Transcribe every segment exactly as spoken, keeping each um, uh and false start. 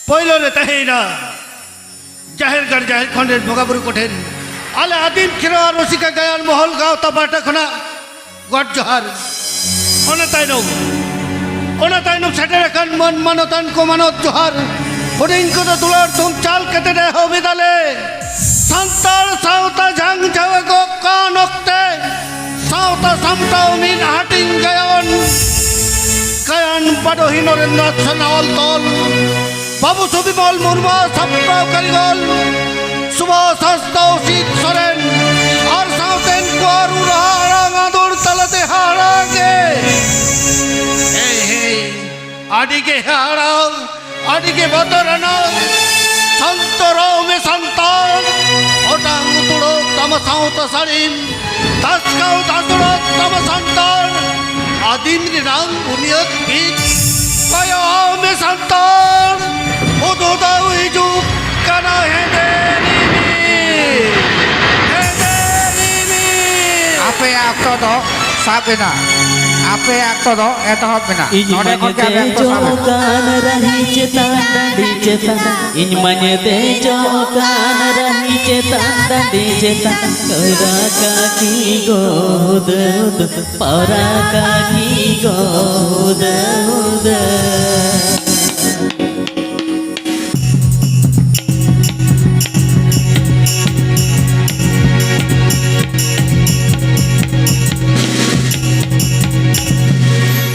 ᱯᱳᱭᱞᱳ ᱨᱮ ᱛᱟᱦᱮᱸᱭᱮᱱᱟ ᱡᱟᱦᱮᱨ ᱜᱟᱲ ᱡᱟᱦᱮᱨ ᱠᱷᱚᱸᱰ ᱨᱮᱱ ᱵᱚᱸᱜᱟ ᱵᱩᱨᱩ ᱠᱚᱴᱷᱮᱱ ᱟᱞᱮ ᱟᱹᱫᱤᱢ ᱠᱷᱮᱨᱣᱟᱲ ᱨᱩᱥᱤᱠᱟ ᱜᱟᱭᱟᱱ ᱢᱚᱦᱚᱞ ᱜᱟᱶᱛᱟ ᱯᱟᱦᱴᱟ ᱠᱷᱚᱱᱟᱜ ᱜᱚᱰ ᱡᱚᱦᱟᱨ᱾ ᱚᱱᱟ ᱛᱟᱭᱱᱚᱢ, ᱚᱱᱟ ᱛᱟᱭᱱᱚᱢ ᱥᱮᱴᱮᱨ ᱟᱠᱟᱱ ᱢᱟᱹᱱ ᱢᱟᱱᱚᱛᱟᱱ ᱠᱚ ᱢᱟᱱᱚᱛ ᱡᱚᱦᱟᱨ᱾ ᱦᱩᱰᱤᱧ ᱠᱚᱫᱚ ᱫᱩᱞᱟᱹᱲ ᱫᱷᱩᱢ ᱪᱟᱞ ᱠᱟᱛᱮ ᱱᱮᱦᱚᱨ ᱢᱮᱫᱟᱞᱮ᱾ ᱥᱟᱱᱛᱟᱲ ᱥᱟᱶᱛᱟ ᱡᱷᱟᱝ ᱡᱷᱟᱣᱮᱜᱚᱜ ᱠᱟᱱ ᱚᱠᱛᱮ ᱥᱟᱶᱛᱟ ᱥᱟᱢᱴᱟᱣ ᱢᱤᱫ ᱦᱟᱹᱴᱤᱧ ᱜᱟᱭᱟᱱ, ᱜᱟᱭᱟᱱ ᱵᱟᱰᱚᱦᱤ ᱱᱚᱨᱮᱱᱫᱨᱚ ᱥᱟᱱᱟᱣᱟᱞ ᱛᱚᱞ, ᱵᱟᱹᱵᱩ ᱥᱩᱵᱤᱢᱚᱞ ᱢᱩᱨᱢᱩ ᱥᱟᱯᱲᱟᱣ ᱠᱟᱹᱨᱤᱜᱚᱞ, ᱥᱩᱵᱷᱟᱥ ᱦᱟᱸᱥᱫᱟ, ᱚᱥᱤᱛ ᱥᱚᱨᱮᱱ ᱟᱨ ᱥᱟᱶᱛᱮᱱ ᱠᱚ ᱟᱹᱨᱩ ᱨᱟᱦᱟ ᱟᱲᱟᱝ ᱟᱸᱫᱳᱲ ᱛᱟᱞᱟᱛᱮ ᱦᱟᱦᱟᱲᱟ ᱜᱮ᱾ ᱦᱮᱭ, ᱦᱮᱭ, ᱟᱹᱰᱤ ᱜᱮ ᱦᱟᱦᱟᱲᱟ, ᱟᱹᱰᱤ ᱜᱮ ᱵᱚᱛᱚᱨᱟᱱᱟᱜ᱾ ᱥᱟᱱᱛᱚᱨᱚᱜ ᱢᱮ ᱥᱟᱱᱛᱟᱲ, ᱚᱴᱟᱝ ᱩᱛᱟᱹᱨᱚᱜ ᱛᱟᱢᱟ ᱥᱟᱶᱛᱟ ᱥᱟᱹᱲᱤᱢ, ᱫᱟᱥᱠᱟᱣ ᱫᱟᱥᱲᱚᱜ ᱛᱟᱢᱟ ᱥᱟᱱᱛᱟᱲ, ᱟᱹᱫᱤᱢ ᱨᱮᱱᱟᱝ ᱵᱩᱱᱤᱭᱟᱹᱫ ᱵᱤᱨ᱾ ᱠᱚᱭᱚᱜ ᱢᱮ ᱥᱟᱱᱛᱟᱲ, ᱩᱫᱩᱫᱟᱣ ᱦᱤᱡᱩᱜ ᱠᱟᱱᱟ ᱦᱮᱸᱫᱮ ᱨᱤᱢᱤᱞ, ᱦᱮᱸᱫᱮ ᱨᱤᱢᱤᱞ᱾ ᱟᱯᱮᱭᱟᱜ ᱚᱠᱛᱚ ᱫᱚ ᱥᱟᱵ ᱮᱱᱟ, ᱟᱯᱮᱭᱟᱜ ᱚᱠᱛᱚ ᱫᱚ ᱮᱛᱚᱦᱚᱵ ᱮᱱᱟ᱾ ᱤᱧ ᱱᱚᱰᱮ ᱢᱟᱧ ᱠᱷᱚᱱ ᱜᱮ ᱟᱯᱮᱭᱟᱜ ᱚᱠᱛᱚ ᱥᱟᱵ ᱫᱮᱡᱚᱜ ᱮᱱᱟ᱾ ᱠᱟᱱ ᱨᱟᱦᱤ ᱪᱮᱛᱟᱱ ᱰᱟᱹᱰᱤ ᱪᱮᱛᱟᱱ, ᱤᱧ ᱢᱟᱧ ᱫᱮᱡᱚᱜ ᱠᱟᱱ ᱨᱟᱦᱤ ᱪᱮᱛᱟᱱ ᱰᱟᱹᱰᱤ ᱪᱮᱛᱟᱱ, ᱠᱟᱹᱨᱟ ᱠᱟᱹᱠᱤ ᱜᱚᱫ ᱯᱟᱣᱨᱟ ᱠᱟᱹᱠᱤ ᱜᱚᱫ᱾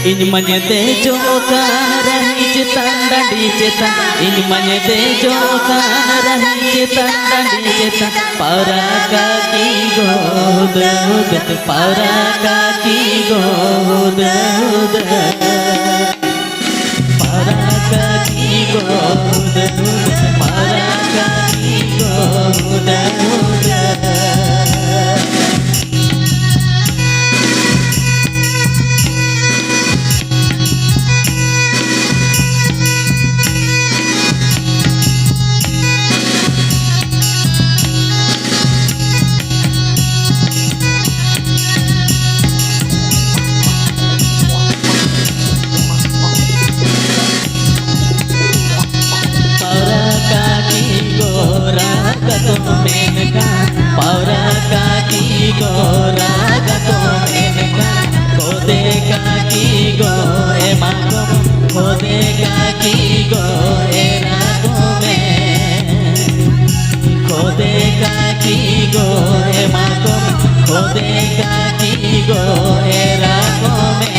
ᱤᱧ ᱢᱟᱧ ᱫᱮᱡᱚᱜ ᱠᱟᱱ ᱨᱟᱦᱤ ᱪᱮᱛᱟᱱ ᱰᱟᱹᱰᱤ ᱪᱮᱛᱟᱱ, ᱤᱧ ᱢᱟᱧ ᱫᱮᱡᱚᱜ ᱠᱟᱱ ᱨᱟᱦᱤ ᱪᱮᱛᱟᱱ ᱰᱟᱹᱰᱤ ᱪᱮᱛᱟᱱ, ᱯᱟᱣᱨᱟ ᱠᱟᱹᱠᱤ ᱜᱚᱫ, ᱯᱟᱣᱨᱟ ᱠᱟᱹᱠᱤ ᱜᱚᱫ᱾ ᱯᱟᱣᱨᱟ ᱠᱟᱹᱠᱤ ᱜᱚᱫ, ᱯᱟᱣᱨᱟ ᱠᱟᱹᱠᱤ ᱜᱚᱫ᱾ ᱜᱚ ᱨᱟᱜᱟ ᱠᱚ ᱢᱮᱱᱠᱷᱟᱱ ᱠᱷᱚᱫᱮ ᱠᱟᱹᱠᱤ ᱜᱚ ᱮᱢᱟ ᱠᱚ, ᱠᱷᱚᱫᱮ ᱠᱟᱹᱠᱤ ᱜᱚ ᱮᱨᱟ ᱠᱚ ᱢᱮ᱾ ᱠᱷᱚᱫᱮ ᱠᱟᱹᱠᱤ ᱜᱚ ᱮᱢᱟ ᱠᱚ, ᱠᱷᱚᱫᱮ ᱠᱟᱹᱠᱤ ᱜᱚ ᱮᱨᱟ ᱠᱚ ᱢᱮ᱾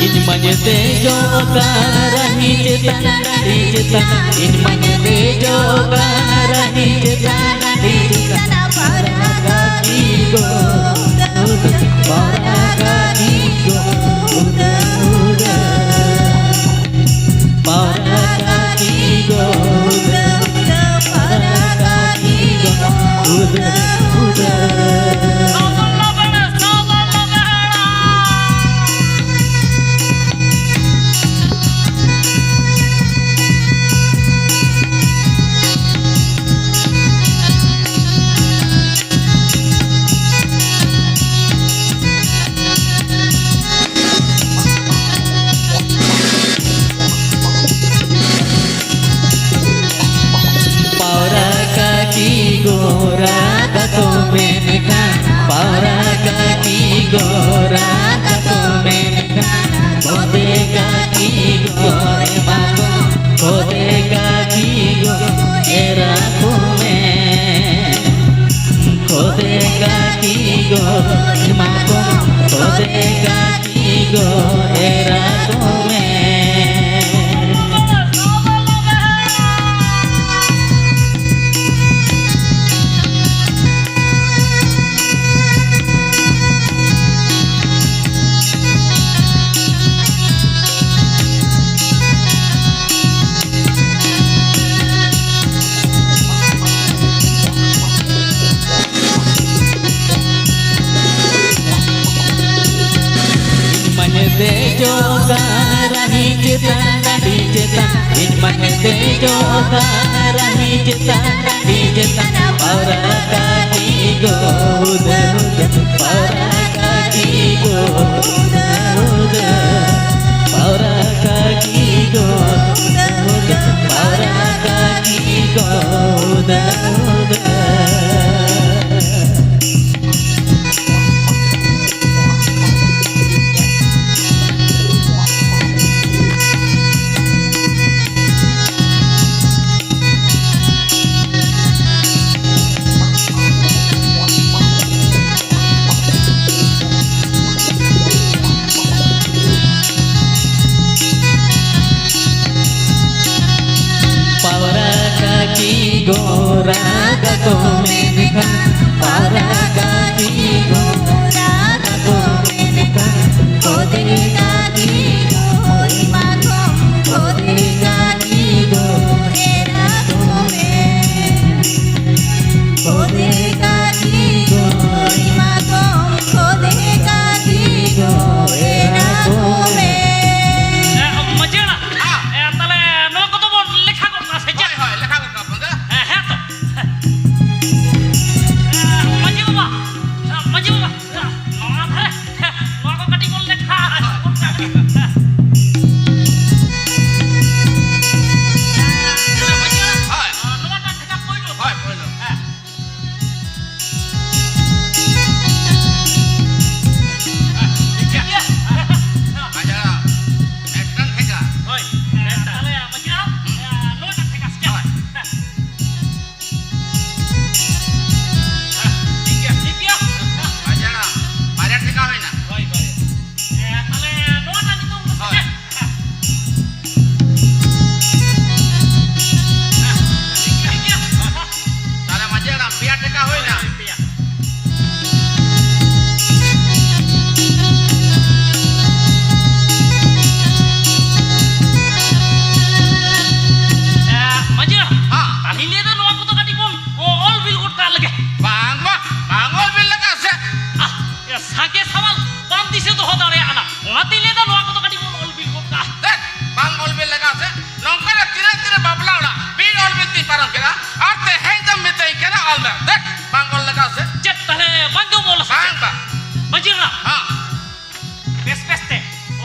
ᱤᱧ ᱢᱟᱧ ᱫᱮᱡᱚᱜ ᱠᱟᱱ ᱨᱟᱦᱤ ᱪᱮᱛᱟᱱ, ᱰᱟᱹᱰᱤ ᱪᱮᱛᱟᱱ, ᱤᱧ ᱢᱟᱧ ᱫᱮᱡᱚᱜ ᱠᱟᱱ ᱨᱟᱦᱤ ᱪᱮᱛᱟᱱ, ᱰᱟᱹᱰᱤ ᱪᱮᱛᱟᱱ, ᱯᱟᱣᱨᱟ ᱠᱟᱹᱠᱤ ᱜᱚ, ᱯᱟᱣᱨᱟ ᱠᱟᱹᱠᱤ ᱜᱚ, ᱩᱫᱟᱹ, ᱩᱫᱟᱹ᱾ ᱯᱟᱣᱨᱟ ᱠᱟᱹᱠᱤ ᱜᱚ, ᱩᱫᱟᱹ, ᱩᱫᱟᱹ, ᱯᱟᱣᱨᱟ ᱠᱟᱹᱠᱤ ᱜᱚ, ᱩᱫᱟᱹ, ᱩᱫᱟᱹ᱾ ᱯᱟᱣᱨᱟ ᱠᱟᱹᱠᱤ ᱜᱚ ᱨᱟᱜᱟ ᱠᱚ ᱢᱮᱱᱠᱷᱟᱱ, ᱯᱟᱣᱨᱟ ᱠᱟᱹᱠᱤ ᱜᱚ ᱨᱟᱜᱟ ᱠᱚ ᱢᱮᱱᱠᱷᱟᱱ, ᱠᱷᱚᱫᱮ ᱠᱟᱹᱠᱤ ᱜᱚ ᱮᱢᱟ ᱠᱚ, ᱠᱷᱚᱫᱮ ᱠᱟᱹᱠᱤ ᱜᱚ ᱮᱨᱟ ᱠᱚ ᱢᱮ᱾ ᱠᱷᱚᱫᱮ ᱠᱟᱹᱠᱤ ᱜᱚ ᱮᱢᱟ ᱠᱚ, ᱠᱷᱚᱫᱮ ᱠᱟᱹᱠᱤ ᱜᱚ ᱮᱨᱟ ᱠᱚ ᱢᱮ᱾ ᱨᱟᱦᱤ ᱪᱮᱛᱟᱱ ᱰᱟᱹᱰᱤ ᱪᱮᱛᱟᱱ, ᱤᱧ ᱢᱟᱧ ᱫᱮᱡᱚᱜ ᱠᱟᱱ ᱨᱟᱦᱤ ᱪᱮᱛᱟᱱ ᱰᱟᱹᱰᱤ ᱪᱮᱛᱟᱱ, ᱯᱟᱣᱨᱟ ᱠᱟᱹᱴᱤᱡ ᱜᱚ ᱩᱫᱟᱹᱨ ᱩᱫᱟᱹᱨ, ᱯᱟᱣᱨᱟ ᱠᱟᱹᱴᱤᱡ ᱜᱚ ᱩᱫᱟᱹᱨ ᱩᱫᱟᱹᱨ, ᱯᱟᱣᱨᱟ ᱠᱟᱹᱴᱤᱡ ᱜᱚ ᱩᱫᱟᱹᱨ ᱩᱫᱟᱹᱨ, ᱯᱟᱣᱨᱟ ᱠᱟᱹᱴᱤᱡ ᱜᱚ ᱩᱫᱟᱹᱨ ᱩᱫᱟᱹᱨ᱾ ᱯᱟᱣᱨᱟ ᱠᱟᱹᱴᱤᱡ ᱜᱚ ᱨᱟᱜᱟ ᱠᱚ ᱢᱮᱱᱠᱷᱟᱱ, ᱯᱟᱣᱨᱟ ᱠᱟᱹᱴᱤᱡ ᱜᱚ ᱨᱟᱜᱟ ᱠᱚ ᱢᱮᱱᱠᱷᱟᱱ, ᱠᱷᱚᱫᱮ ᱠᱟᱹᱴᱤᱡ ᱜᱚ ᱮᱢᱟ ᱠᱚᱢ, ᱠᱷᱚᱫᱮ ᱠᱟᱹᱴᱤᱡ ᱜᱚ ᱮᱨᱟ ᱠᱚ ᱢᱮ᱾ ᱠᱷᱚᱫᱮ ᱠᱟᱹᱴᱤᱡ ᱜᱚ ᱮᱢᱟ ᱠᱚᱢ, ᱠᱷᱚᱫᱮ ᱠᱟᱹᱴᱤᱡ ᱜᱚ ᱮᱨᱟ ᱠᱚ ᱢᱮ᱾ ᱮ, ᱢᱟᱹᱡᱷᱤ ᱦᱟᱲᱟᱢ, ᱮ, ᱛᱟᱦᱞᱮ ᱱᱚᱣᱟ ᱠᱚᱫᱚ ᱵᱚᱱ ᱞᱮᱠᱷᱟ ᱜᱚᱫ ᱠᱟᱜᱼᱟ ᱥᱮ ᱪᱮᱫ? ᱦᱳᱭ, ᱦᱳᱭ, ᱞᱮᱠᱷᱟ ᱜᱚᱫ ᱠᱟᱜᱼᱟ ᱵᱚᱱ ᱫᱚ᱾ ᱦᱮᱸ, ᱦᱮᱸ ᱛᱚ᱾ ᱫᱮᱠ, ᱵᱟᱝ ᱚᱞ ᱞᱟᱜᱟᱣ ᱥᱮ᱾ ᱪᱮᱫ ᱛᱟᱦᱞᱮ ᱵᱟᱝ ᱜᱮᱢ ᱚᱞᱟ ᱥᱮ ᱵᱟᱝ, ᱪᱮᱫ? ᱵᱟᱝ᱾ ᱢᱟᱹᱡᱷᱤ ᱦᱟᱲᱟᱢ᱾ ᱦᱮᱸ᱾ ᱵᱮᱥ ᱵᱮᱥ ᱛᱮ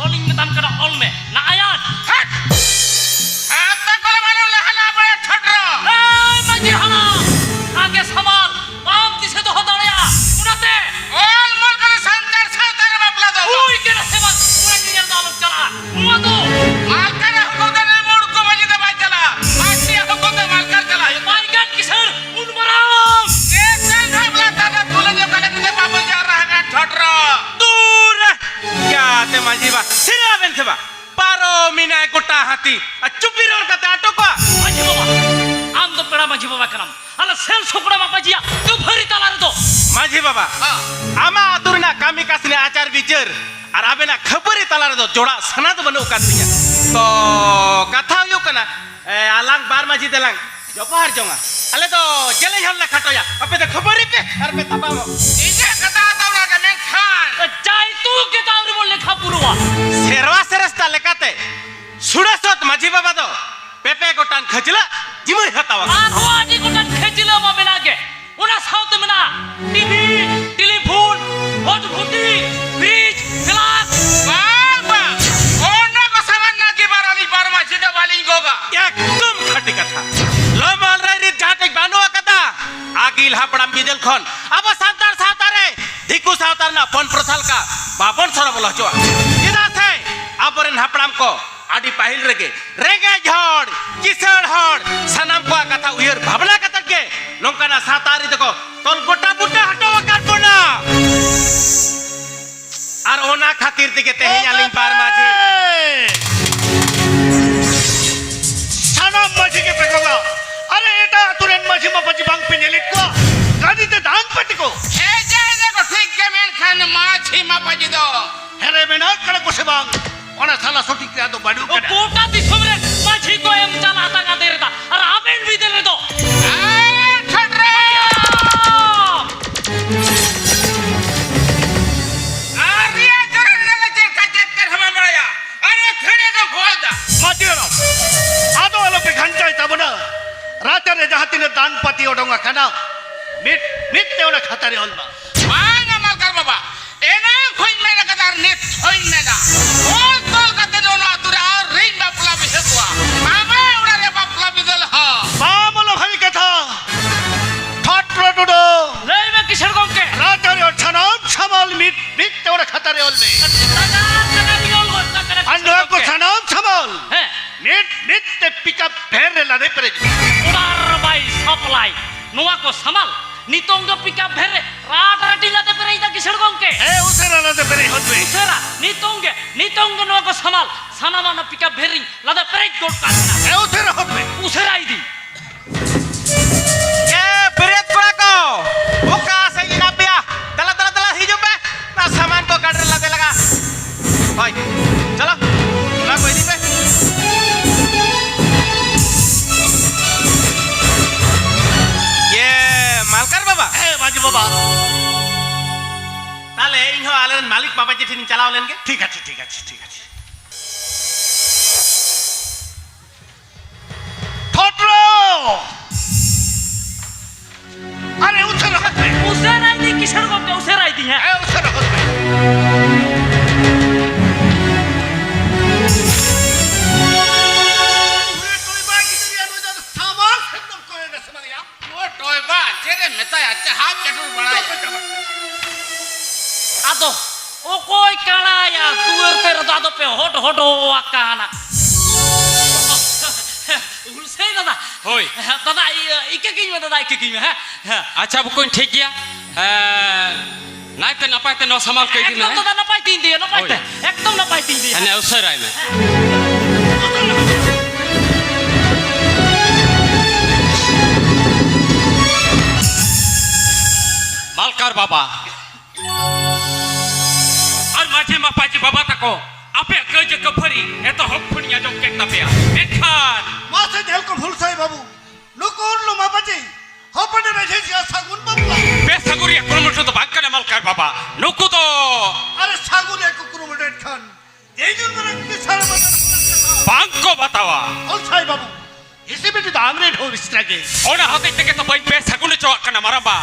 ᱚᱞᱤᱧ ᱢᱮᱛᱟᱢ ᱠᱟᱱᱟ, ᱚᱞ ᱢᱮ᱾ ᱱᱟᱭᱟᱱ᱾ ᱦᱮᱸ᱾ ᱦᱮᱸ, ᱛᱟᱠᱚᱞᱮ ᱢᱟᱱᱮ ᱞᱮᱦᱟᱱᱟ ᱵᱟᱲᱟ ᱪᱷᱚᱴᱨᱚ᱾ ᱮᱭ ᱢᱟᱹᱡᱷᱤ ᱦᱟᱲᱟᱢ, ᱥᱟᱸᱜᱮ ᱥᱟᱢᱟᱞ ᱵᱟᱢ ᱫᱤᱥᱟᱹ ᱫᱚᱦᱚ ᱫᱟᱲᱮᱭᱟᱜᱼᱟ, ᱚᱱᱟᱛᱮ ᱚᱞ ᱢᱚᱞ ᱠᱟᱛᱮ ᱥᱟᱱᱛᱟᱲ ᱥᱟᱶᱛᱟ ᱨᱮ ᱵᱟᱯᱞᱟ ᱫᱚ ᱦᱩᱭ ᱠᱟᱱᱟ ᱥᱮ ᱵᱟᱝ, ᱚᱱᱟ ᱧᱮᱧᱮᱞ ᱫᱚ ᱟᱞᱚᱢ ᱪᱟᱞᱟᱜᱼᱟ᱾ ᱱᱚᱣᱟ ᱫᱚ ᱢᱟᱞᱠᱟᱨ ᱦᱚᱸᱠᱚ ᱫᱟᱱᱮ ᱢᱩᱲ ᱠᱚ ᱢᱟᱹᱡᱷᱤ ᱫᱚ ᱵᱟᱭ ᱪᱟᱞᱟᱜᱼᱟ᱾ ᱢᱟᱹᱡᱷᱤ ᱦᱚᱸᱠᱚ ᱫᱚ ᱢᱟᱞᱠᱟᱨ ᱪᱟᱞᱟᱜ ᱦᱩᱭᱩᱜ ᱛᱟᱭᱟ᱾ ᱵᱟᱭ ᱜᱟᱱ ᱠᱤᱥᱟᱹᱬ ᱩᱱ ᱢᱟᱨᱟᱝ᱾ ᱮᱠᱟᱞ ᱵᱷᱟᱵᱽᱞᱟ ᱛᱟᱞᱟ ᱛᱩᱞᱟᱹ ᱡᱚᱠᱷᱟ ᱞᱮ ᱛᱩᱞᱟᱹ ᱵᱟᱵᱚ ᱡᱟᱣᱨᱟ ᱟᱠᱟᱱ ᱴᱷᱚᱴᱨᱚ᱾ ᱫᱩᱨ! ᱭᱟ ᱛᱮ ᱢᱟᱹᱡᱷᱤ ᱵᱟ, ᱥᱮᱨᱟ ᱵᱮᱱ ᱥᱮ ᱵᱟ? ᱯᱟᱨᱚᱢᱤᱱᱟᱭ ᱜᱚᱴᱟ ᱦᱟᱹᱛᱤ, ᱟᱨ ᱪᱩᱯᱤ ᱨᱚᱲ ᱠᱟᱛᱮ ᱟᱴᱚᱠᱚᱜᱼᱟ᱾ ᱢᱟᱹᱡᱷᱤ ᱵᱟᱵᱟ, ᱟᱢ ᱫᱚ ᱯᱮᱲᱟ ᱢᱟᱹᱡᱷᱤ ᱵᱟᱵᱟ ᱠᱟᱱᱟᱢ᱾ ᱟᱞᱮ ᱥᱮᱞ ᱥᱚᱠᱲᱟ ᱢᱟᱯᱟᱡᱤᱭᱟ ᱠᱟᱹᱯᱷᱟᱹᱨᱤ ᱛᱟᱞᱟ ᱨᱮᱫᱚ᱾ ᱢᱟᱹᱡᱷᱤ ᱵᱟᱵᱟ, ᱦᱮᱸ᱾ ᱟᱢᱟᱜ ᱟᱹᱛᱩ ᱨᱮᱱᱟᱜ ᱠᱟᱹᱢᱤ ᱠᱟᱹᱥᱱᱤ ᱟᱪᱟᱨ ᱵᱤᱪᱟᱹᱨ ᱟᱨ ᱟᱵᱮᱱᱟᱜ ᱠᱷᱟᱹᱯᱟᱹᱨᱤ ᱛᱟᱞᱟ ᱨᱮᱫᱚ ᱡᱚᱲᱟᱜ ᱥᱟᱱᱟ ᱫᱚ ᱵᱟᱹᱱᱩᱜ ᱟᱠᱟᱫ ᱛᱤᱧᱟ᱾ ᱛᱚ, ᱠᱟᱛᱷᱟ ᱦᱩᱭᱩᱜ ᱠᱟᱱᱟ, ᱮ, ᱟᱞᱟᱝ ᱵᱟᱨ ᱢᱟᱹᱡᱷᱤ ᱫᱮᱞᱟᱝ ᱡᱚᱯᱚᱦᱟᱨ ᱡᱚᱝᱟ᱾ ᱟᱞᱮ ᱫᱚ ᱡᱮᱞᱮᱧ ᱦᱚᱲ ᱞᱮ ᱠᱷᱟᱴᱚᱭᱟ, ᱟᱯᱮ ᱫᱚ ᱠᱷᱟᱹᱯᱟᱹᱨᱤ ᱯᱮ ᱟᱨ ᱯᱮ ᱛᱟᱯᱟᱢᱚᱜ᱾ ᱤᱧᱟᱹᱜ ᱠᱟᱛᱷᱟ ᱫᱚ ᱚᱱᱟ ᱜᱮ, ᱢᱮᱱᱠᱷᱟᱱ ᱡᱟᱭᱛᱩ ᱜᱮ ᱫᱟᱣ ᱨᱮᱵᱚᱱ ᱞᱮᱠᱷᱟ ᱯᱩᱨᱟᱹᱣᱟ᱾ ᱥᱮᱨᱣᱟ ᱥᱮᱨᱮᱥᱛᱟ ᱞᱮᱠᱟᱛᱮ ᱥᱩᱲᱟᱹ ᱥᱚᱛ ᱢᱟᱹᱡᱷᱤ ᱵᱟᱵᱟ ᱫᱚ ᱯᱮ ᱯᱮ ᱜᱚᱴᱟᱝ ᱠᱷᱟᱹᱪᱞᱟᱹᱜ ᱡᱤᱢᱟᱹᱭ ᱦᱟᱛᱟᱣᱟ᱾ ᱟᱨᱦᱚᱸ ᱟᱹᱰᱤ ᱜᱚᱴᱟᱝ ᱠᱷᱟᱹᱪᱞᱟᱹᱜ ᱢᱟ ᱢᱮᱱᱟᱜ ᱜᱮ, ᱚᱱᱟ ᱥᱟᱶᱛᱮ ᱢᱮᱱᱟᱜᱼᱟ ᱴᱤᱵᱷᱤ, ᱴᱮᱞᱤᱯᱷᱳᱱ, ᱵᱷᱚᱴᱵᱷᱩᱴᱤ, ᱯᱷᱨᱤᱡᱽ, ᱯᱷᱞᱟᱥᱠ᱾ ᱵᱟᱝ, ᱵᱟᱝ, ᱚᱱᱟ ᱠᱚ ᱥᱟᱢᱟᱱ ᱱᱟ ᱜᱮ ᱵᱟᱨ ᱟᱹᱞᱤᱧ ᱵᱟᱨ ᱢᱟᱹᱡᱷᱤ ᱫᱚ ᱵᱟᱹᱞᱤᱧ ᱜᱚᱜᱟ᱾ ᱮᱠᱫᱚᱢ ᱠᱷᱟᱹᱴᱤ ᱠᱟᱛᱷᱟ᱾ ᱞᱚᱢᱚᱞ ᱨᱮ ᱨᱤᱛ ᱡᱟᱦᱟᱸ ᱴᱷᱮᱡ ᱵᱟᱹᱱᱩᱜ ᱟᱠᱟᱫᱟ, ᱟᱹᱜᱤᱞ ᱦᱟᱯᱲᱟᱢ ᱵᱤᱫᱟᱹᱞ ᱠᱷᱚᱱ ᱟᱵᱚ ᱥᱟᱱᱛᱟᱲ ᱥᱟᱶᱛᱟ ᱨᱮ ᱫᱤᱠᱩ ᱥᱟᱶᱛᱟ ᱨᱮᱱᱟᱜ ᱯᱚᱱ ᱯᱨᱚᱛᱷᱟ ᱞᱮᱠᱟ ᱵᱟᱵᱚᱱ ᱥᱚᱲᱚ ᱵᱚᱞᱚ ᱦᱚᱪᱚᱣᱟᱜᱼᱟ᱾ ᱪᱮᱫᱟᱜ ᱥᱮ ᱟᱵᱚᱨᱮᱱ ᱦᱟᱯᱲᱟᱢ ᱠᱚ ᱟᱹᱰᱤ ᱯᱟᱹᱦᱤᱞ ᱨᱮᱜᱮ ᱨᱮᱸᱜᱮᱡ ᱦᱚᱲ, ᱠᱤᱥᱟᱹᱬ ᱦᱚᱲ, ᱥᱟᱱᱟᱢ ᱠᱚᱣᱟᱜ ᱠᱟᱛᱷᱟ ᱩᱭᱦᱟᱹᱨ ᱵᱷᱟᱵᱽᱱᱟ ᱠᱟᱛᱮ ᱜᱮ ᱱᱚᱝᱠᱟᱱᱟᱜ ᱥᱟᱶᱛᱟ ᱟᱹᱨᱤ ᱫᱚᱠᱚ ᱛᱚᱞ ᱜᱚᱴᱟ ᱵᱩᱴᱟᱹ ᱦᱚᱴᱚ ᱟᱠᱟᱫ ᱵᱚᱱᱟ᱾ ᱟᱨ ᱚᱱᱟ ᱠᱷᱟᱹᱛᱤᱨ ᱛᱮᱜᱮ ᱛᱮᱦᱮᱧ ᱟᱹᱞᱤᱧ ᱵᱟᱨ ᱢᱟᱹᱡᱷᱤ᱾ ᱥᱟᱱᱟᱢ ᱢᱟᱹᱡᱷᱤ ᱜᱮ ᱯᱮ ᱠᱚᱜᱟ᱾ ᱟᱨᱮ, ᱮᱴᱟᱜ ᱟᱹᱛᱩ ᱨᱮᱱ ᱢᱟᱹᱡᱷᱤ ᱢᱟᱯᱟᱡᱤ ᱵᱟᱝ ᱯᱮ ᱧᱮᱞᱮᱫ ᱠᱚᱣᱟ? ᱜᱟᱹᱰᱤ ᱛᱮ ᱫᱟᱱ ᱯᱟᱹᱴᱤ ᱠᱚ᱾ ᱦᱮᱸ, ᱡᱟᱭ ᱫᱟᱠᱚ ᱴᱷᱤᱠ ᱜᱮ, ᱢᱮᱱᱠᱷᱟᱱ ᱢᱟᱹᱡᱷᱤ ᱢᱟᱯᱟᱡᱤ ᱫᱚ ᱦᱮᱨᱮ ᱢᱮᱱᱟᱜ ᱠᱟᱱᱟ ᱠᱚ ᱥᱮ ᱵᱟᱝ? ᱚᱱᱟ ᱥᱟᱞᱟ ᱥᱚᱴᱷᱤᱠ ᱨᱮᱭᱟᱜ ᱫᱚ ᱵᱟᱹᱱᱩᱜ ᱠᱟᱫᱟ᱾ ᱜᱚᱴᱟ ᱫᱤᱥᱚᱢ ᱨᱮ ᱢᱟᱹᱡᱷᱤ ᱠᱚ ᱮᱢ ᱪᱟᱞᱟᱜ ᱛᱟᱠᱟ ᱫᱮᱨ ᱫᱟ, ᱟᱨ ᱟᱵᱮᱱ ᱵᱤᱫᱟᱹᱞ ᱨᱮᱫᱚ ᱟᱨ ᱪᱷᱚᱴᱨᱟ! ᱟᱨ ᱨᱮᱭᱟᱜ ᱡᱚᱨᱟ ᱨᱮ ᱪᱮᱫ ᱠᱟ ᱪᱮᱫ ᱛᱮ ᱦᱟᱢᱟ ᱵᱟᱲᱟᱭᱟ? ᱟᱨ ᱠᱷᱮᱲᱮ ᱫᱚ ᱵᱷᱚᱭ ᱫᱟ᱾ ᱢᱟᱹᱡᱷᱤ ᱦᱟᱲᱟᱢ, ᱟᱫᱚ ᱟᱞᱚᱯᱮ ᱜᱷᱟᱱᱴᱟᱭ ᱛᱟᱵᱚᱱᱟ᱾ ᱨᱟᱪᱟ ᱨᱮ ᱡᱟᱦᱟᱸ ᱛᱤᱱᱟᱹᱜ ᱫᱟᱱ ᱯᱟᱹᱛᱤ ᱚᱰᱚᱝ ᱟᱠᱟᱱᱟ, ᱢᱤᱫ ᱢᱤᱫ ᱛᱮ ᱚᱱᱟ ᱠᱷᱟᱛᱟ ᱨᱮ ᱚᱞ ᱢᱟ᱾ ᱵᱟᱝᱟ ᱢᱟᱞᱠᱟᱨ ᱵᱟᱵᱟ, ᱮᱱᱟᱝ ᱠᱷᱚᱱ ᱢᱮᱱ ᱟᱠᱟᱫᱟ ᱟᱨ ᱱᱤᱛ ᱦᱚᱸᱧ ᱢᱮᱱᱟ, ᱚᱞ ᱛᱚᱞ ᱠᱟᱛᱮ ᱫᱚ ᱱᱚᱣᱟ ᱟᱹᱛᱩ ᱨᱮ ᱟᱹᱣᱨᱤᱧ ᱵᱟᱯᱞᱟ ᱵᱤᱦᱟᱹ ᱠᱚᱣᱟ᱾ ᱟᱢᱟᱜ ᱚᱲᱟᱜ ᱨᱮ ᱵᱟᱯᱞᱟ ᱵᱤᱫᱟᱹᱞ ᱦᱚᱸ᱾ ᱵᱟᱢ ᱚᱞᱚᱜ ᱦᱟᱹᱱᱤ ᱠᱟᱛᱷᱟ᱾ ᱴᱷᱚᱴᱨᱚ ᱴᱩᱰᱩ᱾ ᱞᱟᱹᱭ ᱢᱮ ᱠᱤᱥᱟᱹᱬ ᱜᱚᱢᱠᱮ᱾ ᱨᱟᱡᱽᱟᱹᱨᱤ ᱥᱟᱱᱟᱢ ᱥᱟᱢᱟᱞ ᱢᱤᱫ ᱢᱤᱫ ᱛᱮ ᱚᱱᱟ ᱠᱷᱟᱛᱟ ᱨᱮ ᱚᱞ ᱢᱮ᱾ ᱛᱟᱜᱟᱲ ᱛᱟᱜᱟᱲ ᱤᱧ ᱚᱞ ᱜᱚᱫ ᱠᱟᱜ ᱠᱟᱱᱟ ᱟᱨ ᱠᱤᱥᱟᱹᱬ ᱱᱚᱣᱟ ᱠᱚ ᱜᱚᱢᱠᱮ᱾ ᱥᱟᱱᱟᱢ ᱥᱟᱢᱟᱞ ᱦᱮᱸ᱾ ᱢᱤᱫ ᱢᱤᱫ ᱛᱮ ᱯᱤᱠᱟᱯ ᱵᱷᱮᱱ ᱨᱮ ᱞᱟᱫᱮ ᱯᱮᱨᱮᱡ ᱢᱮ᱾ ᱚᱰᱟᱨ ᱵᱟᱭ ᱥᱟᱯᱞᱟᱭ᱾ ᱱᱚᱣᱟ ᱠᱚ ᱥᱟᱢᱟᱞ ᱱᱤᱛᱚᱝ ᱜᱮ ᱯᱤᱠᱟᱯ ᱵᱷᱮᱱ ᱨᱮ ᱨᱟᱴ ᱨᱟᱴᱤᱧ ᱞᱟᱫᱮ ᱯᱮᱨᱮᱡ ᱮᱫᱟ ᱠᱤᱥᱟᱹᱬ ᱜᱚᱢᱠᱮ᱾ ᱦᱮᱸ, ᱩᱥᱟᱹᱨᱟ ᱞᱟᱫᱮ ᱯᱮᱨᱮᱡ ᱦᱚᱫ ᱢᱮ᱾ ᱩᱥᱟᱹᱨᱟ, ᱱᱤᱛᱚᱝ ᱜᱮ, ᱱᱤᱛᱚᱝ ᱜᱮ ᱱᱚᱣᱟ ᱠᱚ ᱥᱟᱢᱟᱞ ᱥᱟᱱᱟᱢᱟᱜ ᱚᱱᱟ ᱯᱤᱠᱟᱯ ᱵᱷᱮᱱ ᱨᱤᱧ ᱞᱟᱫᱮ ᱯᱮᱨᱮᱡ ᱜᱚᱫ ᱠᱟᱜ ᱠᱟᱱᱟ᱾ ᱦᱮᱸ, ᱩᱥᱟᱹᱨᱟ ᱦᱚᱫ ᱢᱮ᱾ ᱩᱥᱟᱹᱨᱟ ᱤᱫᱤ᱾ ᱮ, ᱵᱮᱨᱮᱫ ᱠᱚᱲᱟ ᱠᱚ, ᱚᱠᱟ ᱥᱮᱫ ᱢᱮᱱᱟᱜ ᱯᱮᱭᱟ? ᱫᱮᱞᱟ, ᱫᱮᱞᱟ, ᱫᱮᱞᱟ, ᱦᱤᱡᱩᱜ ᱯᱮ᱾ ᱚᱱᱟ ᱥᱟᱢᱟᱱ ᱠᱚ ᱜᱟᱹᱰᱤ ᱨᱮ ᱞᱟᱫᱮ ᱞᱟᱜᱟ᱾ ᱦᱳᱭ, ᱪᱚᱞᱚ, ᱚᱱᱟ ᱠᱚ ᱤᱫᱤ ᱯᱮ᱾ ᱤᱭᱮ, ᱢᱟᱞᱠᱟᱨ ᱵᱟᱵᱟ᱾ ᱦᱮᱸ, ᱢᱟᱹᱡᱷᱤ ᱵᱟᱵᱟ᱾ ᱛᱟᱦᱞᱮ ᱤᱧ ᱦᱚᱸ ᱟᱞᱮ ᱨᱮᱱ ᱢᱟᱹᱞᱤᱠ ᱵᱟᱵᱟ ᱡᱮ ᱴᱷᱮᱱᱤᱧ ᱪᱟᱞᱟᱣ ᱞᱮᱱ ᱜᱮ᱾ ᱴᱷᱤᱠ ᱟᱪᱷᱮ, ᱴᱷᱤᱠ ᱟᱪᱷᱮ, ᱴᱷᱤᱠ ᱟᱪᱷᱮ᱾ ᱴᱷᱚᱴᱨᱚ! ᱟᱨᱮ, ᱩᱥᱟᱹᱨᱟ ᱦᱚᱫ ᱢᱮ᱾ ᱩᱥᱟᱹᱨᱟ ᱤᱫᱤ, ᱠᱤᱥᱟᱹᱬ ᱜᱚᱢᱠᱮ, ᱩᱥᱟᱹᱨᱟ ᱤᱫᱤ, ᱦᱮᱸ᱾ ᱦᱮᱸ, ᱩᱥᱟᱹᱨᱟ ᱦᱚᱫ ᱢᱮ᱾ ᱩᱨᱮ ᱴᱚᱭᱵᱟ ᱜᱤᱫᱽᱨᱟᱹ, ᱱᱩᱭ ᱫᱚ ᱥᱟᱢᱟᱝ ᱥᱮᱫ ᱫᱚᱢ ᱠᱚᱭᱚᱜ ᱮᱫᱟ ᱥᱮ ᱵᱟᱝ ᱭᱟ? ᱱᱚᱣᱟ ᱴᱚᱭᱵᱟ ᱪᱮᱫ ᱮ ᱢᱮᱛᱟᱭᱟ, ᱪᱟᱦᱟ ᱪᱟᱹᱰᱩᱨ ᱵᱟᱲᱟᱭᱟ᱾ ᱟᱫᱚ ᱚᱠᱚᱭ ᱠᱟᱬᱟᱭᱟ ᱫᱩᱣᱟᱹᱨ ᱛᱮ ᱨᱮᱫᱚ ᱟᱫᱚ ᱯᱮ ᱦᱚᱰ ᱦᱚᱰᱚ ᱟᱠᱟᱱᱟ᱾ ᱦᱩᱞᱥᱟᱹᱭ ᱫᱟᱫᱟ᱾ ᱦᱳᱭ᱾ ᱫᱟᱫᱟ, ᱤᱭᱟᱹ, ᱤᱠᱟᱹ ᱠᱟᱹᱧ ᱢᱮ ᱫᱟᱫᱟ, ᱤᱠᱟᱹ ᱠᱟᱹᱧ ᱢᱮ, ᱦᱮᱸ? ᱦᱮᱸ᱾ ᱟᱪᱪᱷᱟ ᱵᱚᱠᱚᱧ, ᱴᱷᱤᱠ ᱜᱮᱭᱟ᱾ ᱮᱸ, ᱱᱟᱭᱛᱮ ᱱᱟᱯᱟᱭ ᱛᱮ ᱱᱚᱣᱟ ᱥᱟᱢᱟᱞ ᱠᱚ ᱤᱫᱤ ᱢᱮ, ᱮᱠᱫᱚᱢ ᱦᱮᱸ? ᱫᱟᱫᱟ, ᱱᱟᱯᱟᱭ ᱛᱮᱧ ᱤᱫᱤᱭᱟ, ᱱᱟᱯᱟᱭ ᱦᱳᱭ᱾ ᱛᱮ᱾ ᱮᱠᱫᱚᱢ ᱱᱟᱯᱟᱭ ᱛᱮᱧ ᱤᱫᱤᱭᱟ᱾ ᱦᱟᱱᱮ ᱩᱥᱟᱹᱨᱟᱭ ᱢᱮ᱾ ᱢᱟᱞᱠᱟᱨ ᱵᱟᱵᱟ᱾ ᱟᱨ ᱢᱟᱹᱡᱷᱤ ᱢᱟᱯᱟᱡᱤ ᱵᱟᱵᱟ ᱛᱟᱠᱚ, ᱟᱯᱮᱭᱟᱜ ᱠᱟᱹᱭᱡᱟᱹ ᱠᱟᱹᱯᱷᱟᱹᱨᱤ ᱮᱛᱚᱦᱚᱵ ᱠᱷᱚᱱᱤᱧ ᱟᱸᱡᱚᱢ ᱠᱮᱫ ᱛᱟᱯᱮᱭᱟ᱾ ᱢᱮᱱᱠᱷᱟᱱ ᱢᱟᱥᱮ ᱧᱮᱞ ᱠᱚᱢ ᱦᱩᱞᱥᱟᱹᱭ ᱵᱟᱹᱵᱩ, ᱱᱩᱠᱩ ᱩᱨᱞᱩ ᱢᱟᱯᱟᱡᱤ ᱦᱚᱯᱚᱱ ᱮᱨᱟ ᱡᱷᱤᱡ ᱥᱟᱹᱜᱩᱱ ᱵᱟᱯᱞᱟ᱾ ᱵᱮᱥᱟᱹᱜᱩᱱ ᱨᱮᱭᱟᱜ ᱠᱩᱨᱩᱢᱩᱴᱩ ᱫᱚ ᱵᱟᱝ ᱠᱟᱱᱟ ᱢᱟᱞᱠᱟᱨ ᱵᱟᱵᱟ᱾ ᱱᱩᱠᱩ ᱫᱚ ᱟᱨᱮ ᱥᱟᱹᱜᱩᱱ ᱨᱮᱭᱟᱜ ᱠᱚ ᱠᱩᱨᱩᱢᱩᱴᱩᱭᱮᱫ ᱠᱷᱟᱱ ᱡᱮ ᱡᱩᱱ ᱢᱟᱨᱟᱝ ᱠᱤᱥᱟᱹᱬ ᱵᱟᱡᱟᱨ ᱠᱷᱚᱱᱟᱜ ᱪᱟᱞᱟᱣ᱾ ᱵᱟᱝ ᱠᱚ ᱵᱟᱛᱟᱣᱟ᱾ ᱦᱩᱞᱥᱟᱹᱭ ᱵᱟᱹᱵᱩ, ᱦᱤᱥᱤ ᱵᱤᱴᱤ ᱫᱚ ᱟᱢᱨᱮᱱ ᱦᱩᱨᱤᱥ ᱨᱮᱜᱮ᱾ ᱚᱱᱟ ᱦᱚᱛᱮᱡ ᱛᱮᱜᱮ ᱛᱚ ᱵᱟᱹᱧ ᱵᱮᱥᱟᱹᱜᱩᱱ ᱦᱚᱪᱚᱣᱟᱜ ᱠᱟᱱᱟ ᱢᱟᱨᱟᱢᱵᱟ,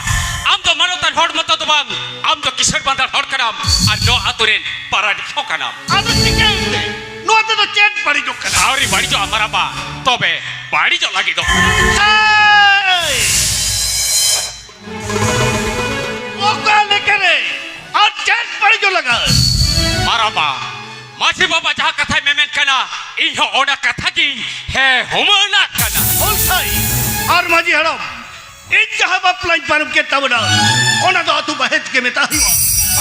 ᱟᱢ ᱫᱚ ᱢᱟᱱᱚᱛᱟᱱ ᱦᱚᱲ ᱢᱚᱛᱚ ᱫᱚ ᱵᱟᱝ, ᱟᱢ ᱫᱚ ᱠᱤᱥᱟᱹᱬ ᱵᱟᱸᱫᱷᱟᱲ ᱦᱚᱲ ᱠᱟᱱᱟᱢ ᱟᱨ ᱱᱚᱣᱟ ᱟᱛᱳ ᱨᱮᱱ ᱯᱟᱨᱟᱱᱤᱠ ᱦᱚᱸ ᱠᱟᱱᱟᱢ᱾ ᱟᱫᱚ ᱪᱤᱠᱟᱹᱭᱮᱱᱛᱮ? ᱱᱚᱣᱟ ᱛᱮᱫᱚ ᱪᱮᱫ ᱵᱟᱹᱲᱤᱡᱚᱜ ᱠᱟᱱᱟ? ᱟᱹᱣᱨᱤ ᱵᱟᱹᱲᱤᱡᱚᱜᱼᱟ ᱢᱟᱨᱟᱢᱵᱟ, ᱛᱚᱵᱮ ᱵᱟᱹᱲᱤᱡᱚᱜ ᱞᱟᱹᱜᱤᱫᱚᱜ ᱠᱟᱱᱟ᱾ ᱮᱭ! ᱚᱠᱟ ᱞᱮᱠᱟᱨᱮ ᱟᱨ ᱪᱮᱫ ᱵᱟᱹᱲᱤᱡᱚᱜ ᱞᱟᱜᱟᱜ? ᱢᱟᱨᱟᱢᱵᱟ, ᱢᱟᱹᱡᱷᱤ ᱵᱟᱵᱟ ᱡᱟᱦᱟᱸ ᱠᱟᱛᱷᱟᱭ ᱢᱮᱢᱮᱱ ᱠᱟᱱᱟ, ᱤᱧ ᱦᱚᱸ ᱚᱱᱟ ᱠᱟᱛᱷᱟ ᱜᱤᱧ ᱦᱮᱸ ᱦᱩᱢᱟᱹᱱᱟᱜ ᱠᱟᱱᱟ᱾ ᱦᱳᱭ ᱥᱟᱹᱭ, ᱟᱨ ᱢᱟᱹᱡᱷᱤ ᱦᱟᱲᱟᱢ, ᱤᱧ ᱡᱟᱦᱟᱸ ᱵᱟᱯᱞᱟᱧ ᱯᱟᱨᱚᱢ ᱠᱮᱫ ᱛᱟᱵᱚᱱᱟ, ᱚᱱᱟ ᱫᱚ ᱟᱹᱛᱩ ᱵᱟᱦᱮᱨ ᱜᱮ ᱢᱮᱛᱟ ᱦᱩᱭᱩᱜᱼᱟ᱾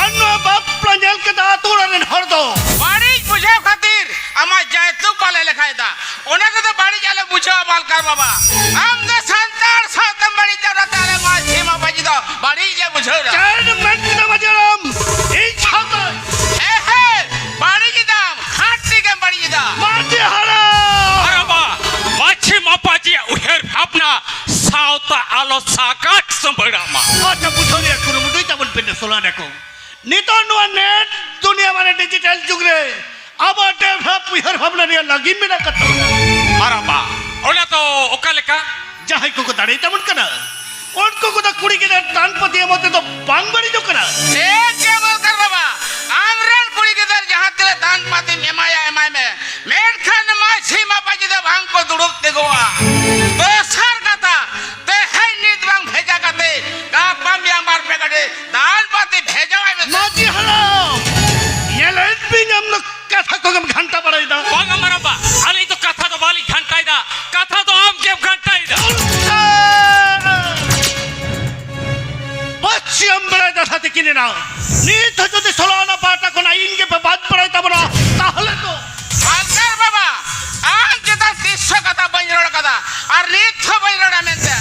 ᱟᱨ ᱱᱚᱣᱟ ᱵᱟᱯᱞᱟ ᱧᱮᱞ ᱠᱟᱛᱮ ᱟᱹᱛᱩ ᱚᱲᱟᱜ ᱨᱮᱱ ᱦᱚᱲ ᱫᱚ ᱵᱟᱹᱲᱤᱡ ᱵᱩᱡᱷᱟᱹᱣ ᱠᱷᱟᱹᱛᱤᱨ ᱟᱢᱟᱜ ᱡᱟᱭᱛᱩ ᱵᱟᱞᱮ ᱞᱮᱠᱷᱟᱭᱮᱫᱟ᱾ ᱚᱱᱟ ᱠᱚᱫᱚ ᱵᱟᱹᱲᱤᱡ ᱟᱞᱮ ᱵᱩᱡᱷᱟᱹᱣᱟ ᱢᱟᱞᱠᱟᱨ ᱵᱟᱵᱟ᱾ ᱟᱢ ᱫᱚ ᱥᱟᱱᱛᱟᱲ ᱥᱟᱶᱛᱮᱢ ᱵᱟᱹᱲᱤᱡ ᱫᱟ, ᱚᱱᱟᱛᱮ ᱟᱞᱮ ᱢᱟᱹᱡᱷᱤ ᱢᱟᱯᱟᱡᱤ ᱫᱚ ᱵᱟᱹᱲᱤᱡ ᱞᱮ ᱵᱩᱡᱷᱟᱹᱣ ᱮᱫᱟ᱾ ᱪᱮᱫ ᱮᱢ ᱢᱮᱱ ᱠᱮᱫᱟ ᱢᱟᱹᱡᱷᱤ ᱦᱟᱲᱟᱢ? ᱤᱧ ᱥᱟᱶᱛᱮ? ᱦᱮᱸ, ᱦᱮᱸ, ᱵᱟᱹᱲᱤᱡ ᱮᱫᱟᱢ, ᱠᱷᱟᱹᱴᱤ ᱜᱮᱢ ᱵᱟᱹᱲᱤᱡ ᱮᱫᱟ᱾ ᱢᱟᱹᱡᱷᱤ ᱦᱟᱲᱟᱢ! ᱟᱨᱮ ᱵᱟ, ᱢᱟᱹᱡᱷᱤ ᱢᱟᱯᱟᱡᱤᱭᱟᱜ ᱩᱭᱦᱟᱹᱨ ᱵᱷᱟᱵᱽᱱᱟ ᱥᱟᱶᱛᱟ ᱟᱞᱚ ᱥᱟᱜᱟᱫ ᱥᱟᱹᱢᱵᱟᱹᱲᱟᱜ ᱢᱟ᱾ ᱟᱪᱪᱷᱟ, ᱵᱩᱡᱷᱟᱹᱣ ᱨᱮᱭᱟᱜ ᱠᱩᱨᱩᱢᱩᱴᱩᱭ ᱛᱟᱵᱚᱱ ᱯᱮ ᱥᱳᱞᱟᱱᱟ ᱠᱚ᱾ ᱱᱤᱛᱚᱜ ᱱᱚᱣᱟ ᱱᱮᱴ ᱫᱩᱱᱤᱭᱟᱹ ᱢᱟᱱᱮ ᱰᱤᱡᱤᱴᱟᱞ ᱡᱩᱜᱽ ᱨᱮ ᱟᱵᱚ ᱰᱮᱵᱷᱞᱚᱯ ᱩᱭᱦᱟᱹᱨ ᱵᱷᱟᱵᱽᱱᱟ ᱨᱮᱭᱟᱜ ᱞᱟᱹᱜᱤᱫ ᱢᱮᱱᱟᱜ ᱟᱠᱟᱫ ᱛᱟᱵᱚᱱᱟ᱾ ᱢᱟᱨᱟᱢᱵᱟ, ᱚᱱᱟ ᱫᱚ ᱚᱠᱟ ᱞᱮᱠᱟ? ᱡᱟᱦᱟᱸᱭ ᱠᱚᱠᱚ ᱫᱟᱲᱮᱭ ᱛᱟᱵᱚᱱ ᱠᱟᱱᱟ, ᱩᱱᱠᱩ ᱠᱚᱫᱚ ᱠᱩᱲᱤ ᱜᱤᱫᱽᱨᱟᱹ ᱫᱟᱱ ᱯᱟᱹᱛᱤ ᱮᱢᱚᱜ ᱛᱮᱫᱚ ᱵᱟᱝ ᱵᱟᱹᱲᱤᱡᱚᱜ ᱠᱟᱱᱟ᱾ ᱴᱷᱤᱠ ᱜᱮ ᱢᱟᱞᱠᱟᱨ ᱵᱟᱵᱟ, ᱟᱢᱨᱮᱱ ᱠᱩᱲᱤ ᱜᱤᱫᱽᱨᱟᱹ ᱡᱟᱦᱟᱸ ᱛᱤᱱᱟᱹᱜ ᱫᱟᱱ ᱯᱟᱹᱛᱤᱢ ᱮᱢᱟᱭᱟ, ᱮᱢᱟᱭ ᱢᱮ, ᱢᱮᱱᱠᱷᱟᱱ ᱢᱟᱹᱡᱷᱤ ᱢᱟᱯᱟᱡᱤ ᱫᱚ ᱵᱟᱝ ᱠᱚ ᱫᱩᱲᱩᱵ ᱛᱤᱸᱜᱩᱜᱼᱟ᱾ ᱫᱚᱥᱟᱨ ᱠᱟᱛᱷᱟ, ᱛᱮᱦᱮᱧ ᱱᱤᱛ ᱵᱟᱝ ᱵᱷᱮᱡᱟ ᱠᱟᱛᱮ ᱜᱟᱯᱟ ᱢᱮᱭᱟᱝ ᱵᱟᱨ ᱯᱮ ᱜᱟᱹᱰᱤ ᱫᱟᱱ ᱯᱟᱹᱛᱤ ᱵᱷᱮᱡᱟᱣᱟᱭ ᱢᱮ᱾ ᱢᱟᱹᱡᱷᱤ ᱦᱟᱲᱟᱢ, ᱧᱮᱞᱮᱫ ᱵᱤᱱ ᱟᱢ ᱫᱚ ᱠᱟᱛᱷᱟ ᱠᱚᱜᱮᱢ ᱜᱷᱟᱱᱴᱟ ᱵᱟᱲᱟᱭᱮᱫᱟ᱾ ᱵᱟᱝᱟ ᱢᱟᱨᱟᱝᱵᱟ, ᱟᱹᱞᱤᱧ ᱫᱚ ᱠᱟᱛᱷᱟ ᱫᱚ ᱵᱟᱹᱞᱤᱧ ᱜᱷᱟᱱᱴᱟᱭᱮᱫᱟ, ᱠᱟᱛᱷᱟ ᱫᱚ ᱟᱢ ᱜᱮᱢ ᱜᱷᱟᱱᱴᱟᱭᱮᱫᱟ᱾ ᱵᱟᱹᱪᱤᱭᱟᱢ ᱵᱟᱲᱟᱭᱮᱫᱟ ᱥᱟᱛᱮ ᱠᱤᱱ ᱮᱱᱟ᱾ ᱱᱤᱛ ᱦᱚᱸ ᱡᱩᱫᱤ ᱥᱳᱞᱳ ᱟᱱᱟ ᱯᱟᱦᱴᱟ ᱠᱷᱚᱱᱟᱜ ᱤᱧ ᱜᱮᱯᱮ ᱵᱟᱫ ᱵᱟᱲᱟᱭ ᱛᱟᱵᱚᱱᱟ, ᱛᱟᱦᱚᱞᱮ ᱫᱚ ᱢᱟᱞᱠᱟᱨ ᱵᱟᱵᱟ, ᱟᱢ ᱪᱮᱛᱟᱱ ᱛᱤᱥ ᱦᱚᱸ ᱠᱟᱛᱷᱟ ᱵᱟᱹᱧ ᱨᱚᱲ ᱠᱟᱫᱟ, ᱟᱨ ᱱᱤᱛ ᱦᱚᱸ ᱵᱟᱹᱧ ᱨᱚᱲᱟ ᱢᱮᱱᱛᱮ᱾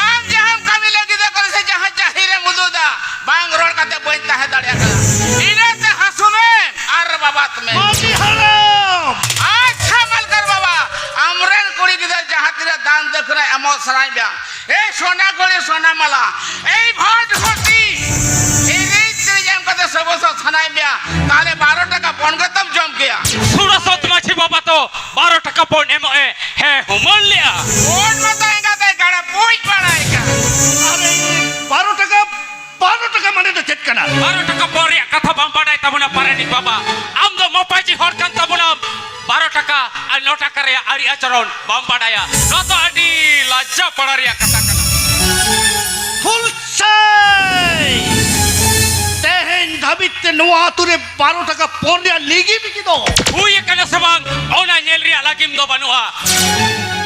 ᱟᱢ ᱡᱟᱦᱟᱸᱢ ᱠᱟᱹᱢᱤ ᱞᱟᱹᱜᱤᱫ ᱠᱟᱱᱟ ᱥᱮ ᱡᱟᱦᱟᱸ ᱡᱟᱹᱦᱤᱨᱮᱢ ᱩᱫᱩᱜ ᱮᱫᱟ, ᱵᱟᱝ ᱨᱚᱲ ᱠᱟᱛᱮ ᱵᱟᱹᱧ ᱛᱟᱦᱮᱸ ᱫᱟᱲᱮᱭᱟᱜ ᱠᱟᱱᱟ᱾ ᱤᱱᱟᱹᱛᱮ ᱦᱟᱹᱥᱩ ᱢᱮ ᱟᱨ ᱵᱟᱵᱟᱫ ᱢᱮ᱾ ᱢᱟᱹᱡᱷᱤ ᱦᱟᱲᱟᱢ! ᱟᱪᱪᱷᱟ ᱢᱟᱞᱠᱟᱨ ᱵᱟᱵᱟ, ᱟᱢᱨᱮᱱ ᱠᱩᱲᱤ ᱜᱤᱫᱟᱹᱨ ᱡᱟᱦᱟᱸ ᱛᱤᱱᱟᱹᱜ ᱫᱟᱱ ᱫᱚᱠᱷᱤᱱᱟ ᱮᱢᱚᱜ ᱥᱟᱱᱟᱭᱮᱫ ᱢᱮᱭᱟ, ᱮ ᱥᱚᱱᱟ ᱜᱷᱚᱲᱤ, ᱥᱚᱱᱟ ᱢᱟᱞᱟ, ᱮᱭ ᱵᱷᱚᱡᱽ ᱵᱷᱚᱨᱛᱤ, ᱮᱱᱮᱡ ᱥᱮᱨᱮᱧ ᱮᱢ ᱠᱟᱛᱮ ᱥᱚᱵᱚᱥᱚ ᱥᱟᱱᱟᱭᱮᱫ ᱢᱮᱭᱟ, ᱛᱟᱦᱞᱮ ᱵᱟᱨᱚ ᱴᱟᱠᱟ ᱯᱚᱱ ᱜᱮᱛᱚᱢ ᱡᱚᱢ ᱠᱮᱭᱟ᱾ ᱥᱩᱨᱟᱥᱚᱛ ᱢᱟᱹᱡᱷᱤ ᱵᱟᱵᱟ ᱛᱚ ᱵᱟᱨᱚ ᱴᱟᱠᱟ ᱯᱚᱱ ᱮᱢᱚᱜ ᱮ ᱦᱮᱸ ᱦᱩᱢᱟᱹᱱ ᱞᱮᱜᱼᱟ᱾ ᱯᱚᱱ ᱢᱟᱛᱚ ᱮᱸᱜᱟᱛᱮ ᱜᱟᱲᱟ ᱯᱩᱡ ᱵᱟᱲᱟᱭ ᱠᱟᱱ᱾ ᱟᱨᱮ ᱠᱟᱱᱟ᱾ ᱵᱟᱨᱚ ᱴᱟᱠᱟ ᱯᱚᱱ ᱨᱮᱭᱟᱜ ᱠᱟᱛᱷᱟ ᱵᱟᱢ ᱵᱟᱰᱟᱭ ᱛᱟᱵᱚᱱᱟ ᱯᱟᱨᱟᱱᱤᱠ ᱵᱟᱵᱟ᱾ ᱟᱢ ᱫᱚ ᱢᱟᱯᱟᱡᱤ ᱦᱚᱲ ᱠᱟᱱ ᱛᱟᱵᱚᱱᱟᱢ᱾ ᱵᱟᱨᱚ ᱴᱟᱠᱟ ᱟᱨ ᱱᱚ ᱴᱟᱠᱟ ᱨᱮᱭᱟᱜ ᱟᱹᱨᱤ ᱟᱪᱚᱨᱚᱱ ᱵᱟᱢ ᱵᱟᱰᱟᱭᱟ᱾ ᱱᱚᱣᱟ ᱫᱚ ᱟᱹᱰᱤ ᱞᱟᱡᱟ ᱯᱟᱲᱟ ᱨᱮᱭᱟᱜ ᱠᱟᱛᱷᱟ ᱠᱟᱱᱟ᱾ ᱦᱩᱞᱥᱟᱹᱭ! ᱛᱮᱦᱮᱧ ᱫᱷᱟᱹᱵᱤᱡ ᱛᱮ ᱱᱚᱣᱟ ᱟᱛᱩ ᱨᱮ ᱵᱟᱨᱚ ᱴᱟᱠᱟ ᱯᱚᱱ ᱨᱮᱭᱟᱜ ᱞᱤᱜᱤ ᱵᱤᱜᱤ ᱫᱚ ᱦᱩᱭ ᱟᱠᱟᱱᱟ ᱥᱮ ᱵᱟᱝ, ᱚᱱᱟ ᱧᱮᱞ ᱨᱮᱭᱟᱜ ᱞᱟᱹᱜᱤᱢ ᱫᱚ ᱵᱟᱹᱱᱩᱜᱼᱟ᱾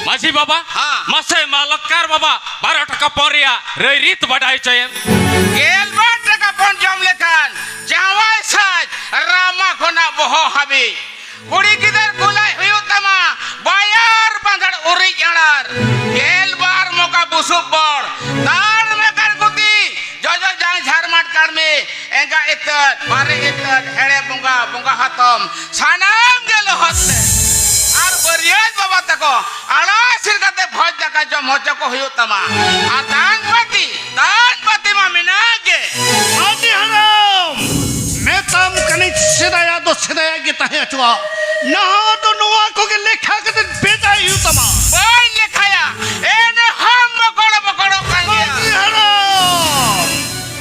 ᱢᱟᱹᱡᱷᱤ ᱵᱟᱵᱟ, ᱦᱮᱸ᱾ ᱢᱟᱥᱮ ᱢᱟᱞᱚᱠᱠᱟᱨ ᱵᱟᱵᱟ ᱵᱟᱨᱚ ᱴᱟᱠᱟ ᱯᱚᱱ ᱨᱮᱭᱟᱜ ᱨᱟᱹᱭ ᱨᱤᱛ ᱵᱟᱰᱟᱭ ᱦᱚᱪᱚᱭᱮᱢ᱾ ᱜᱮᱞᱵᱟᱨ ᱴᱟᱠᱟ ᱯᱚᱱ ᱡᱚᱢ ᱞᱮᱠᱷᱟᱱ ᱡᱟᱶᱟᱭ ᱥᱟᱡ ᱨᱟᱢᱟ ᱠᱷᱚᱱᱟᱜ ᱵᱚᱦᱚᱜ ᱦᱟᱹᱵᱤᱡ ᱠᱩᱲᱤ ᱜᱤᱫᱟᱹᱨ ᱠᱩᱞᱟᱭ ᱦᱩᱭᱩᱜ ᱛᱟᱢᱟ ᱵᱟᱭᱟᱨ ᱵᱟᱸᱫᱷᱟᱲ ᱩᱨᱤᱡ ᱟᱲᱟᱨ᱾ ᱜᱮᱞᱵᱟᱨ ᱢᱚᱠᱟ ᱵᱩᱥᱩᱵ ᱵᱚᱲ, ᱛᱟᱲ ᱢᱮᱠᱟᱨ ᱜᱩᱛᱤ, ᱡᱚᱡᱚ ᱡᱟᱝ ᱡᱷᱟᱨᱢᱟᱴ ᱠᱟᱲᱢᱤ, ᱮᱸᱜᱟ ᱤᱛᱟᱹᱫ, ᱵᱟᱨᱮ ᱤᱛᱟᱹᱫ, ᱦᱮᱲᱮ ᱵᱚᱸᱜᱟ, ᱵᱚᱸᱜᱟ ᱦᱟᱛᱚᱢ, ᱥᱟᱱᱟᱢ ᱜᱮ ᱞᱚᱦᱚᱫ ᱛᱮ᱾ ᱟᱨ ᱵᱟᱹᱨᱭᱟᱹᱛ ᱵᱟᱵᱟ ᱛᱟᱠᱚ ᱟᱲᱟ ᱥᱤᱨ ᱠᱟᱛᱮ ᱵᱷᱚᱡᱽ ᱫᱟᱠᱟ ᱡᱚᱢ ᱦᱚᱪᱚ ᱠᱚ ᱦᱩᱭᱩᱜ ᱛᱟᱢᱟ᱾ ᱟᱨ ᱫᱟᱱ ᱯᱟᱹᱛᱤ, ᱫᱟᱱ ᱯᱟᱹᱛᱤ ᱢᱟ ᱢᱮᱱᱟᱜ ᱜᱮ᱾ ᱢᱟᱹᱡᱷᱤ ᱦᱟᱲᱟᱢ, ᱢᱮᱛᱟᱢ ᱠᱟᱹᱱᱟᱹᱧ ᱥᱮᱫᱟᱭᱟᱜ ᱫᱚ ᱥᱮᱫᱟᱭᱟᱜ ᱜᱮ ᱛᱟᱦᱮᱸ ᱦᱚᱪᱚᱣᱟᱜ᱾ ᱱᱟᱦᱟᱜ ᱫᱚ ᱱᱚᱣᱟ ᱠᱚᱜᱮ ᱞᱮᱠᱷᱟ ᱠᱟᱛᱮ ᱵᱷᱮᱡᱟᱭ ᱦᱩᱭᱩᱜ ᱛᱟᱢᱟ᱾ ᱵᱟᱹᱧ ᱞᱮᱠᱷᱟᱭᱟ, ᱮᱱᱦᱚᱸ ᱵᱚᱠᱚᱲ ᱵᱚᱠᱚᱲᱚᱜ ᱠᱟᱱ ᱜᱮᱭᱟ᱾ ᱢᱟᱹᱡᱷᱤ ᱦᱟᱲᱟᱢ,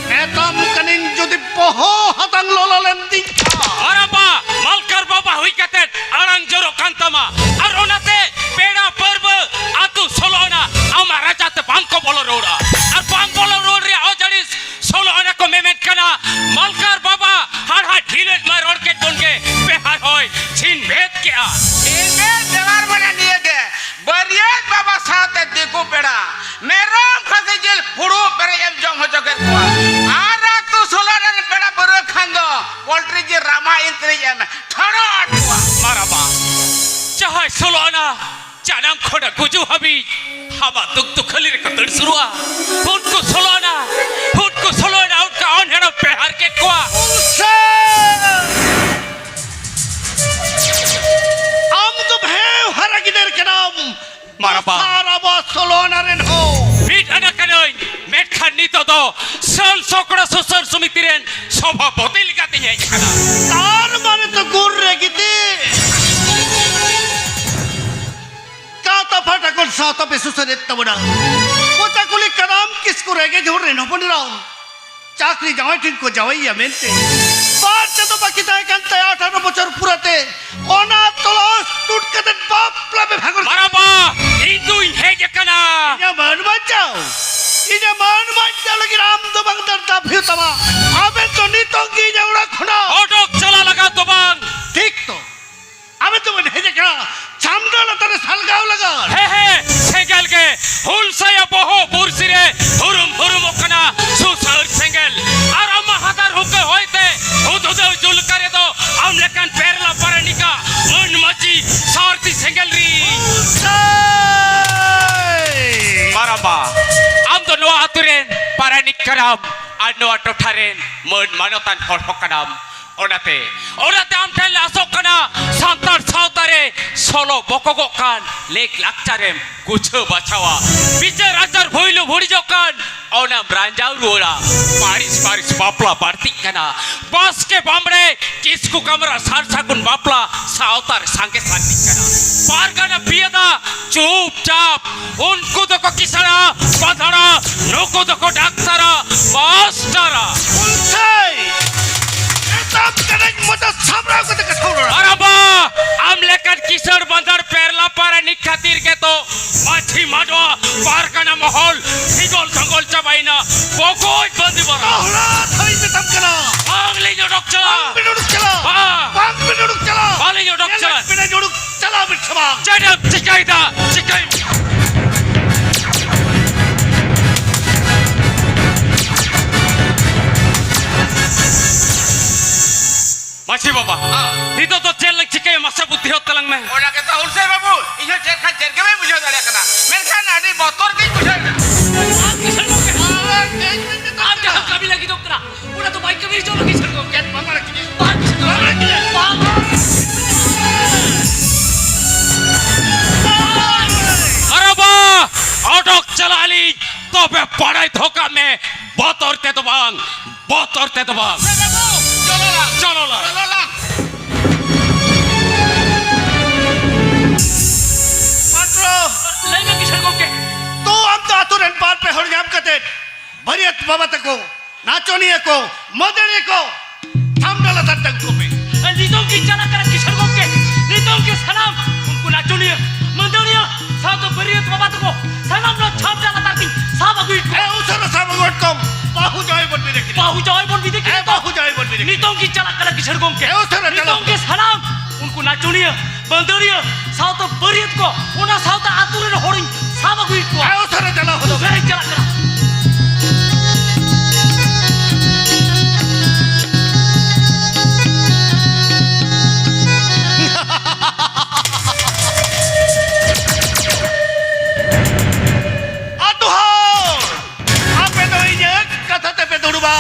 ᱢᱮᱛᱟᱢ ᱠᱟᱹᱱᱟᱹᱧ ᱡᱩᱫᱤ ᱵᱚᱦᱚᱜ ᱦᱟᱛᱟᱝ ᱞᱚᱞᱚ ᱞᱮᱱ ᱛᱤᱧ ᱠᱷᱟᱱ᱾ ᱟᱨ ᱟᱵᱟ, ᱢᱟᱞᱠᱟᱨ ᱵᱟᱵᱟ ᱦᱩᱭ ᱠᱟᱛᱮ ᱟᱲᱟᱝ ᱡᱚᱨᱚᱜ ᱠᱟᱱ ᱛᱟᱢᱟ᱾ ᱟᱨ ᱚᱱᱟᱛᱮ ᱯᱮᱲᱟ ᱯᱟᱹᱨᱵᱟᱹ ᱟᱹᱛᱩ ᱥᱳᱞᱳ ᱟᱱᱟ ᱟᱢᱟᱜ ᱨᱟᱪᱟᱛᱮ ᱵᱟᱝ ᱠᱚ ᱵᱚᱞᱚ ᱨᱩᱣᱟᱹᱲᱟ᱾ ᱟᱨ ᱵᱟᱝ ᱵᱚᱞᱚ ᱨᱩᱣᱟᱹᱲ ᱨᱮᱭᱟᱜ ᱚᱡᱟᱹᱲᱤᱥ ᱥᱳᱞᱳ ᱟᱱᱟ ᱠᱚ ᱢᱮᱢᱮᱱ ᱠᱟᱱᱟ, ᱢᱟᱞᱠᱟᱨ ᱵᱟᱵᱟ ᱦᱟᱲᱦᱟᱫ ᱰᱷᱤᱞᱟᱹᱡ ᱢᱟ ᱨᱚᱲ ᱠᱮᱫ ᱵᱚᱱ ᱜᱮ, ᱯᱮ ᱦᱟᱭ ᱦᱚᱭ ᱪᱷᱤᱱ ᱵᱷᱮᱫ ᱠᱮᱜᱼᱟ᱾ ᱪᱷᱤᱱ ᱵᱷᱮᱫ ᱵᱮᱣᱦᱟᱨ ᱢᱟᱱᱮ ᱱᱤᱭᱟᱹ ᱜᱮ, ᱵᱟᱹᱨᱭᱟᱹᱛ ᱵᱟᱵᱟ ᱥᱟᱶᱛᱮ ᱫᱤᱠᱩ ᱯᱮᱲᱟ ᱢᱮᱨᱚᱢ ᱠᱷᱟᱹᱥᱤ ᱡᱤᱞ ᱯᱷᱩᱲᱩᱜ ᱯᱮᱨᱮᱡ ᱮᱢ ᱡᱚᱢ ᱦᱚᱪᱚ ᱠᱮᱫ ᱠᱚᱣᱟ᱾ ᱟᱨ ᱟᱹᱛᱩ ᱥᱳᱞᱳ ᱟᱱᱟ ᱨᱮᱱ ᱯᱮᱲᱟ ᱯᱟᱹᱨᱣᱟᱹ ᱠᱷᱟᱱ ᱫᱚ ᱯᱳᱞᱴᱨᱤ ᱡᱤᱞ ᱨᱟᱢᱟ ᱤᱱᱛᱨᱤᱡ ᱮᱢ ᱴᱷᱚᱲᱚ ᱟᱫ ᱠᱚᱣᱟ᱾ ᱢᱟᱨᱟᱵᱟ, ᱡᱟᱦᱟᱸᱭ ᱥᱳᱞᱳ ᱟᱱᱟ ᱡᱟᱱᱟᱢ ᱠᱷᱚᱱᱟᱜ ᱜᱩᱡᱩᱜ ᱦᱟᱹᱵᱤᱡ ᱟᱢᱟᱜ ᱫᱩᱠ ᱫᱩᱠᱷᱟᱹᱞᱤ ᱨᱮᱠᱚ ᱫᱟᱹᱲ ᱥᱩᱨᱩᱜᱼᱟ᱾ ᱩᱱᱠᱩ ᱥᱳᱞᱳ ᱟᱱᱟ, ᱩᱱᱠᱩ ᱥᱳᱞᱳ ᱟᱱᱟ ᱚᱱᱠᱟ ᱚᱱᱦᱮᱲᱟᱢ ᱯᱮ ᱦᱟᱨ ᱠᱮᱫ ᱠᱚᱣᱟ᱾ ᱟᱢ ᱫᱚ ᱵᱷᱮᱣ ᱦᱟᱨᱟ ᱜᱤᱫᱟᱹᱨ ᱠᱟᱱᱟᱢ᱾ ᱢᱟᱨᱟᱵᱟ᱾ ᱟᱨ ᱟᱵᱚ ᱥᱳᱞᱳ ᱟᱱᱟ ᱨᱮᱱ ᱦᱚᱸ᱾ ᱢᱤᱫ ᱟᱱᱟ ᱠᱟᱹᱱᱟᱹᱧ, ᱢᱮᱱᱠᱷᱟᱱ ᱱᱤᱛᱚᱜ ᱫᱚ ᱥᱟᱹᱞ ᱥᱚᱠᱲᱟ ᱥᱩᱥᱟᱹᱨ ᱥᱚᱢᱤᱛᱤ ᱨᱮᱱ ᱥᱚᱵᱷᱟᱯᱚᱛᱤ ᱞᱮᱠᱟᱛᱤᱧ ᱦᱮᱡ ᱟᱠᱟᱱᱟ᱾ ᱛᱟᱨ ᱢᱟᱱᱮ ᱛᱚ ᱜᱩᱨ ᱨᱮ ᱜᱤᱛᱤᱡ᱾ ᱠᱟᱛᱟ ᱯᱷᱟᱴᱟ ᱠᱚ ᱥᱟᱶᱛᱟ ᱯᱮ ᱥᱩᱥᱟᱹᱨᱮᱫ ᱛᱟᱵᱚᱱᱟ᱾ ᱯᱚᱪᱟ ᱠᱩᱞᱤ ᱠᱟᱫᱟᱢ ᱠᱤᱥᱠᱩ ᱨᱮᱸᱜᱮᱡ ᱦᱚᱲ ᱨᱮᱱ ᱦᱚᱯᱚᱱ ᱮᱨᱟ᱾ ᱪᱟᱠᱨᱤ ᱡᱟᱶᱟᱭ ᱴᱷᱮᱱ ᱠᱚ ᱡᱟᱶᱟᱭᱮᱭᱟ ᱢᱮᱱᱛᱮ ᱵᱟᱨ ᱪᱟᱸᱫᱚ ᱵᱟᱹᱠᱤ ᱛᱟᱦᱮᱸ ᱠᱟᱱ ᱛᱟᱭᱟ ᱟᱴᱷᱟᱨᱚ ᱵᱚᱪᱷᱚᱨ ᱯᱩᱨᱟᱹᱛᱮ᱾ ᱚᱱᱟ ᱛᱚᱞᱟᱥ ᱛᱩᱫ ᱠᱟᱛᱮ ᱵᱟᱯᱞᱟ ᱵᱮᱵᱷᱟᱜᱚᱨ ᱢᱟᱨᱟᱢᱵᱟ, ᱤᱧ ᱫᱩᱧ ᱦᱮᱡ ᱟᱠᱟᱱᱟ᱾ ᱤᱧᱟᱹᱜ ᱢᱟᱹᱱ ᱵᱟᱧᱪᱟᱣ, ᱤᱧᱟᱹᱜ ᱢᱟᱹᱱ ᱵᱟᱧᱪᱟᱣ ᱞᱟᱹᱜᱤᱫ ᱟᱢ ᱫᱚ ᱵᱟᱝ ᱫᱟᱹᱲ ᱫᱟᱯ ᱦᱩᱭᱩᱜ ᱛᱟᱢᱟ᱾ ᱟᱵᱮᱱ ᱫᱚ ᱱᱤᱛᱚᱝ ᱜᱮ ᱤᱧᱟᱹᱜ ᱚᱲᱟᱜ ᱠᱷᱚᱱᱟᱜ ᱚᱰᱚᱠ ᱪᱟᱞᱟᱜ ᱞᱟᱜᱟᱣ ᱫᱚ ᱵᱟᱝ᱾ ᱴᱷᱤᱠ ᱛᱚ? ᱟᱵᱮᱱ ᱫᱚᱵᱮᱱ ᱦᱮᱡ ᱟᱠᱟᱱᱟ ᱪᱷᱟᱢᱰᱟ ᱞᱟᱛᱟᱨ ᱨᱮ ᱥᱟᱞᱜᱟᱣ ᱞᱟᱜᱟᱫ᱾ ᱦᱮᱸ, ᱦᱮᱸ, ᱥᱮᱸᱜᱮᱞ ᱜᱮ ᱦᱩᱞᱥᱟᱹᱭᱟ ᱵᱚᱦᱚᱜ ᱵᱩᱨᱥᱤ ᱨᱮ ᱦᱩᱨᱩᱢ ᱦᱩᱨᱩᱢᱚᱜ ᱠᱟᱱᱟ ᱥᱩᱥᱟᱹᱨ ᱥᱮᱸᱜᱮᱞ᱾ ᱟᱨ ᱟᱢᱟᱜ ᱦᱟᱫᱟᱨ ᱦᱩᱠᱟᱹ ᱦᱚᱭᱛᱮ ᱦᱩᱫᱦᱩᱫᱟᱹᱣ ᱡᱩᱞᱠᱟᱹ ᱨᱮᱫᱚ ᱟᱢ ᱞᱮᱠᱟᱱ ᱯᱮᱨᱞᱟ ᱯᱟᱨᱟᱱᱤᱠᱟ ᱢᱟᱹᱱ ᱢᱟᱹᱪᱤ ᱥᱟᱨᱛᱤ ᱥᱮᱸᱜᱮᱞ ᱨᱤ᱾ ᱦᱩᱞᱥᱟᱹᱭ! ᱢᱟᱨᱟᱢᱵᱟ, ᱟᱢ ᱫᱚ ᱱᱚᱣᱟ ᱟᱛᱳ ᱨᱮᱱ ᱯᱟᱨᱟᱱᱤᱠ ᱠᱟᱱᱟᱢ ᱟᱨ ᱱᱚᱣᱟ ᱴᱚᱴᱷᱟ ᱨᱮᱱ ᱢᱟᱹᱱ ᱢᱟᱱᱚᱛᱟᱱ ᱦᱚᱲ ᱦᱚᱸ ᱠᱟᱱᱟᱢ᱾ ᱚᱱᱟᱛᱮ, ᱚᱱᱟᱛᱮ ᱟᱢ ᱴᱷᱮᱱ ᱞᱮ ᱟᱥᱚᱜ ᱠᱟᱱᱟ, ᱥᱟᱱᱛᱟᱲ ᱥᱟᱶᱛᱟ ᱨᱮ ᱥᱚᱞᱚ ᱵᱚᱠᱚᱜᱚᱜ ᱠᱟᱱ ᱞᱮᱠ ᱞᱟᱠᱪᱟᱨᱮᱢ ᱜᱩᱪᱷᱟᱹᱣ ᱵᱟᱪᱷᱟᱣᱟ᱾ ᱵᱤᱪᱟᱹᱨ ᱟᱪᱟᱨ ᱵᱷᱩᱭᱞᱩ ᱵᱷᱩᱲᱤᱡᱚᱜ ᱠᱟᱱ, ᱚᱱᱟᱢ ᱨᱟᱸᱡᱟᱣ ᱨᱩᱣᱟᱹᱲᱟ᱾ ᱯᱟᱹᱨᱤᱥ ᱯᱟᱹᱨᱤᱥ ᱵᱟᱯᱞᱟ ᱵᱟᱹᱲᱛᱤᱜ ᱠᱟᱱᱟ᱾ ᱵᱟᱥᱠᱮ ᱵᱟᱢᱲᱮ ᱠᱤᱥᱠᱩ ᱠᱟᱢᱨᱟ ᱥᱟᱨ ᱥᱟᱹᱜᱩᱱ ᱵᱟᱯᱞᱟ ᱥᱟᱶᱛᱟ ᱨᱮ ᱥᱟᱸᱜᱮ ᱥᱟᱨᱛᱤᱜ ᱠᱟᱱᱟ᱾ ᱯᱟᱨᱜᱟᱱᱟ ᱯᱤᱭᱟᱫᱟ ᱪᱩᱯᱪᱟᱯ ᱩᱱᱠᱩ ᱫᱚᱠᱚ ᱠᱤᱥᱟᱹᱬᱟ, ᱵᱟᱸᱫᱷᱟᱲᱟ, ᱱᱩᱠᱩ ᱫᱚᱠᱚ ᱰᱟᱠᱛᱟᱨᱟ, ᱢᱟᱥᱴᱟᱨᱟ᱾ ᱦᱩᱞᱥᱟᱹᱭ! ᱮᱛᱚᱢ ᱠᱟᱹᱱᱟᱹᱧ ᱢᱚᱪᱟ ᱥᱟᱢᱵᱲᱟᱣ ᱠᱟᱛᱮ ᱠᱟᱛᱷᱟ ᱨᱚᱲᱟ᱾ ᱟᱨᱟᱵᱟ, ᱟᱢ ᱞᱮᱠᱟᱱ ᱠᱤᱥᱟᱹᱬ ᱵᱟᱸᱫᱷᱟᱲ ᱯᱮᱨᱞᱟ ᱯᱟᱨᱟᱱᱤᱠ ᱠᱷᱟᱹᱛᱤᱨ ᱜᱮᱛᱚ ᱢᱟᱹᱡᱷᱤ ᱢᱟᱰᱣᱟ ᱯᱟᱨᱜᱟᱱᱟ ᱢᱚᱦᱚᱞ ᱦᱤᱜᱚᱞ ᱥᱚᱝᱜᱚᱞ ᱪᱟᱵᱟᱭᱮᱱᱟ᱾ ᱵᱚᱠᱚᱡ ᱵᱟᱸᱫᱤ ᱵᱟᱨᱟ᱾ ᱫᱚᱦᱲᱟ ᱫᱷᱟᱣᱤᱧ ᱢᱮᱛᱟᱢ ᱠᱟᱱᱟ᱾ ᱵᱟᱝᱞᱤᱧ ᱚᱰᱚᱠ ᱪᱟᱞᱟᱜ᱾ ᱵᱟᱝ ᱵᱤᱱ ᱚᱰᱚᱠ ᱪᱟᱞᱟᱜ᱾ ᱵᱟᱝ᱾ ᱵᱟᱝ ᱵᱤᱱ ᱚᱰᱚᱠ ᱪᱟᱞᱟᱜ᱾ ᱵᱟᱹᱞᱤᱧ ᱚᱰᱚᱠ ᱧᱮᱞᱮᱫ ᱪᱟᱞᱟᱜ᱾ ᱵᱤᱱᱟᱹᱧ ᱚᱰᱚᱠ ᱪᱟᱞᱟᱣ ᱵᱤᱱ ᱥᱮ ᱵᱟᱝ? ᱪᱮᱫ ᱮᱢ ᱪᱤᱠᱟᱹᱭᱮᱫᱟ? ᱪᱤᱠᱟᱹᱭ ᱢᱟᱹᱡᱷᱤ ᱵᱟᱵᱟ, ᱦᱮᱸ᱾ ᱱᱤᱛᱚᱜ ᱫᱚ ᱪᱮᱫ ᱞᱟᱝ ᱪᱤᱠᱟᱹᱭᱟ? ᱢᱟᱥᱮ ᱵᱩᱫᱽᱫᱷᱤ ᱦᱚᱫ ᱛᱟᱞᱟᱝ ᱢᱮ᱾ ᱚᱱᱟ ᱜᱮᱛᱚ ᱦᱩᱞᱥᱟᱹᱭ ᱵᱟᱹᱵᱩ, ᱤᱧ ᱦᱚᱸ ᱪᱮᱫ ᱠᱷᱟᱱ ᱪᱮᱫ ᱜᱮ ᱵᱟᱹᱧ ᱵᱩᱡᱷᱟᱹᱣ ᱫᱟᱲᱮᱭᱟᱜ ᱠᱟᱱᱟ, ᱢᱮᱱᱠᱷᱟᱱ ᱟᱹᱰᱤ ᱵᱚᱛᱚᱨ ᱜᱤᱧ ᱵᱩᱡᱷᱟᱹᱣ ᱮᱫᱟ᱾ ᱟᱨ ᱪᱮᱫ ᱤᱧ ᱢᱮᱱ ᱟᱢ ᱡᱟᱦᱟᱸ ᱠᱟᱹᱢᱤ ᱞᱟᱹᱜᱤᱫᱚᱜ ᱠᱟᱱᱟ, ᱚᱱᱟ ᱫᱚ ᱵᱟᱭ ᱠᱟᱹᱢᱤ ᱦᱚᱪᱚ ᱞᱟᱹᱜᱤᱫ ᱥᱮ ᱜᱚᱢᱠᱮ? ᱵᱟᱝ ᱵᱟᱲᱟ ᱠᱤᱫᱤᱧ᱾ ᱵᱟᱝ ᱵᱟᱲᱟ ᱠᱤᱫᱤᱧ᱾ ᱵᱟᱝ᱾ ᱟᱨᱮ ᱵᱟ, ᱚᱰᱚᱠ ᱪᱟᱞᱟᱜ ᱟᱹᱞᱤᱧ, ᱛᱚᱵᱮ ᱵᱟᱲᱟᱭ ᱫᱚᱦᱚ ᱠᱟᱜ ᱢᱮ, ᱵᱚᱛᱚᱨ ᱛᱮᱫᱚ ᱵᱟᱝ, ᱵᱚᱛᱚᱨ ᱛᱮᱫᱚ ᱵᱟᱝ᱾ ᱪᱚᱞᱚ ᱞᱟ᱾ ᱪᱚᱞᱚ ᱞᱟ᱾ ᱪᱚᱞᱚ ᱞᱟ᱾ ᱯᱟᱛᱨᱚ᱾ ᱞᱟᱹᱭ ᱢᱮ ᱠᱤᱥᱟᱹᱬ ᱜᱚᱢᱠᱮ᱾ ᱛᱚ ᱟᱢ ᱫᱚ ᱟᱛᱳ ᱨᱮᱱ ᱵᱟᱨ ᱯᱮ ᱦᱚᱲ ᱧᱟᱢ ᱠᱟᱛᱮ ᱵᱟᱹᱨᱭᱟᱹᱛ ᱵᱟᱵᱟ ᱛᱟᱠᱚ ᱱᱟᱪᱚᱱᱤᱭᱟᱹ ᱠᱚ, ᱢᱟᱹᱫᱟᱹᱲᱤᱭᱟᱹ ᱠᱚ, ᱪᱷᱟᱢᱰᱟ ᱞᱟᱛᱟᱨ ᱛᱮ ᱟᱹᱜᱩ ᱠᱚᱯᱮ᱾ ᱱᱤᱛᱚᱝ ᱜᱮ ᱪᱟᱞᱟᱜ ᱠᱟᱱᱟ ᱠᱤᱥᱟᱹᱬ ᱜᱚᱢᱠᱮ᱾ ᱱᱤᱛᱚᱝ ᱜᱮ ᱥᱟᱱᱟᱢ ᱩᱱᱠᱩ ᱱᱟᱪᱚᱱᱤᱭᱟᱹ, ᱢᱟᱹᱫᱟᱹᱲᱤᱭᱟᱹ, ᱥᱟᱶᱛᱮ ᱵᱟᱹᱨᱭᱟᱹᱛ ᱵᱟᱵᱟ ᱛᱟᱠᱚ ᱥᱟᱱᱟᱢ ᱱᱚᱣᱟ ᱪᱷᱟᱢᱰᱟ ᱞᱟᱛᱟᱨ ᱛᱤᱧ ᱥᱟᱵ ᱟᱹᱜᱩᱭᱮᱫ ᱠᱚᱣᱟ᱾ ᱮ, ᱩᱥᱟᱹᱨᱟ ᱥᱟᱵ ᱟᱹᱜᱩᱭᱮᱫ ᱠᱚᱢ᱾ ᱵᱟᱹᱦᱩ ᱡᱟᱶᱟᱭ ᱵᱚᱱ ᱵᱤᱫᱟᱹᱭ ᱠᱤᱱᱟ᱾ ᱵᱟᱹᱦᱩ ᱡᱟᱶᱟᱭ ᱵᱚᱱ ᱵᱤᱫᱟᱹᱭ ᱠᱤᱱᱟ᱾ ᱮ, ᱵᱟᱹᱦᱩ ᱡᱟᱶᱟᱭ ᱵᱚᱱ ᱵᱤᱫᱟᱹᱭ ᱠᱤᱱᱟ᱾ ᱱᱤᱛᱚᱝ ᱜᱮ ᱪᱟᱞᱟᱜ ᱠᱟᱱᱟ ᱠᱤᱥᱟᱹᱬ ᱜᱚᱢᱠᱮ᱾ ᱮ, ᱩᱥᱟᱹᱨᱟ ᱪᱟᱞᱟᱜ ᱱᱤᱛᱚᱝ ᱢᱮ᱾ ᱜᱮ ᱥᱟᱱᱟᱢ ᱩᱱᱠᱩ ᱱᱟᱪᱚᱱᱤᱭᱟᱹ, ᱢᱟᱹᱫᱟᱹᱲᱤᱭᱟᱹ, ᱥᱟᱶᱛᱮ ᱵᱟᱹᱨᱭᱟᱹᱛ ᱠᱚ, ᱚᱱᱟ ᱥᱟᱶᱛᱮ ᱟᱹᱛᱩ ᱨᱮᱱ ᱦᱚᱲᱤᱧ ᱥᱟᱵ ᱟᱹᱜᱩᱭᱮᱫ ᱠᱚᱣᱟ᱾ ᱮ, ᱩᱥᱟᱹᱨᱟ ᱪᱟᱞᱟᱣ ᱦᱚᱫᱚᱜ ᱢᱮ᱾ ᱩᱥᱟᱹᱨᱟᱧ ᱪᱟᱞᱟᱜ ᱠᱟᱱᱟ᱾ ᱟᱹᱛᱩ ᱦᱚᱲ, ᱟᱯᱮ ᱫᱚ ᱤᱧᱟᱹᱜ ᱠᱟᱛᱷᱟ ᱛᱮᱯᱮ ᱫᱩᱲᱩᱵᱟ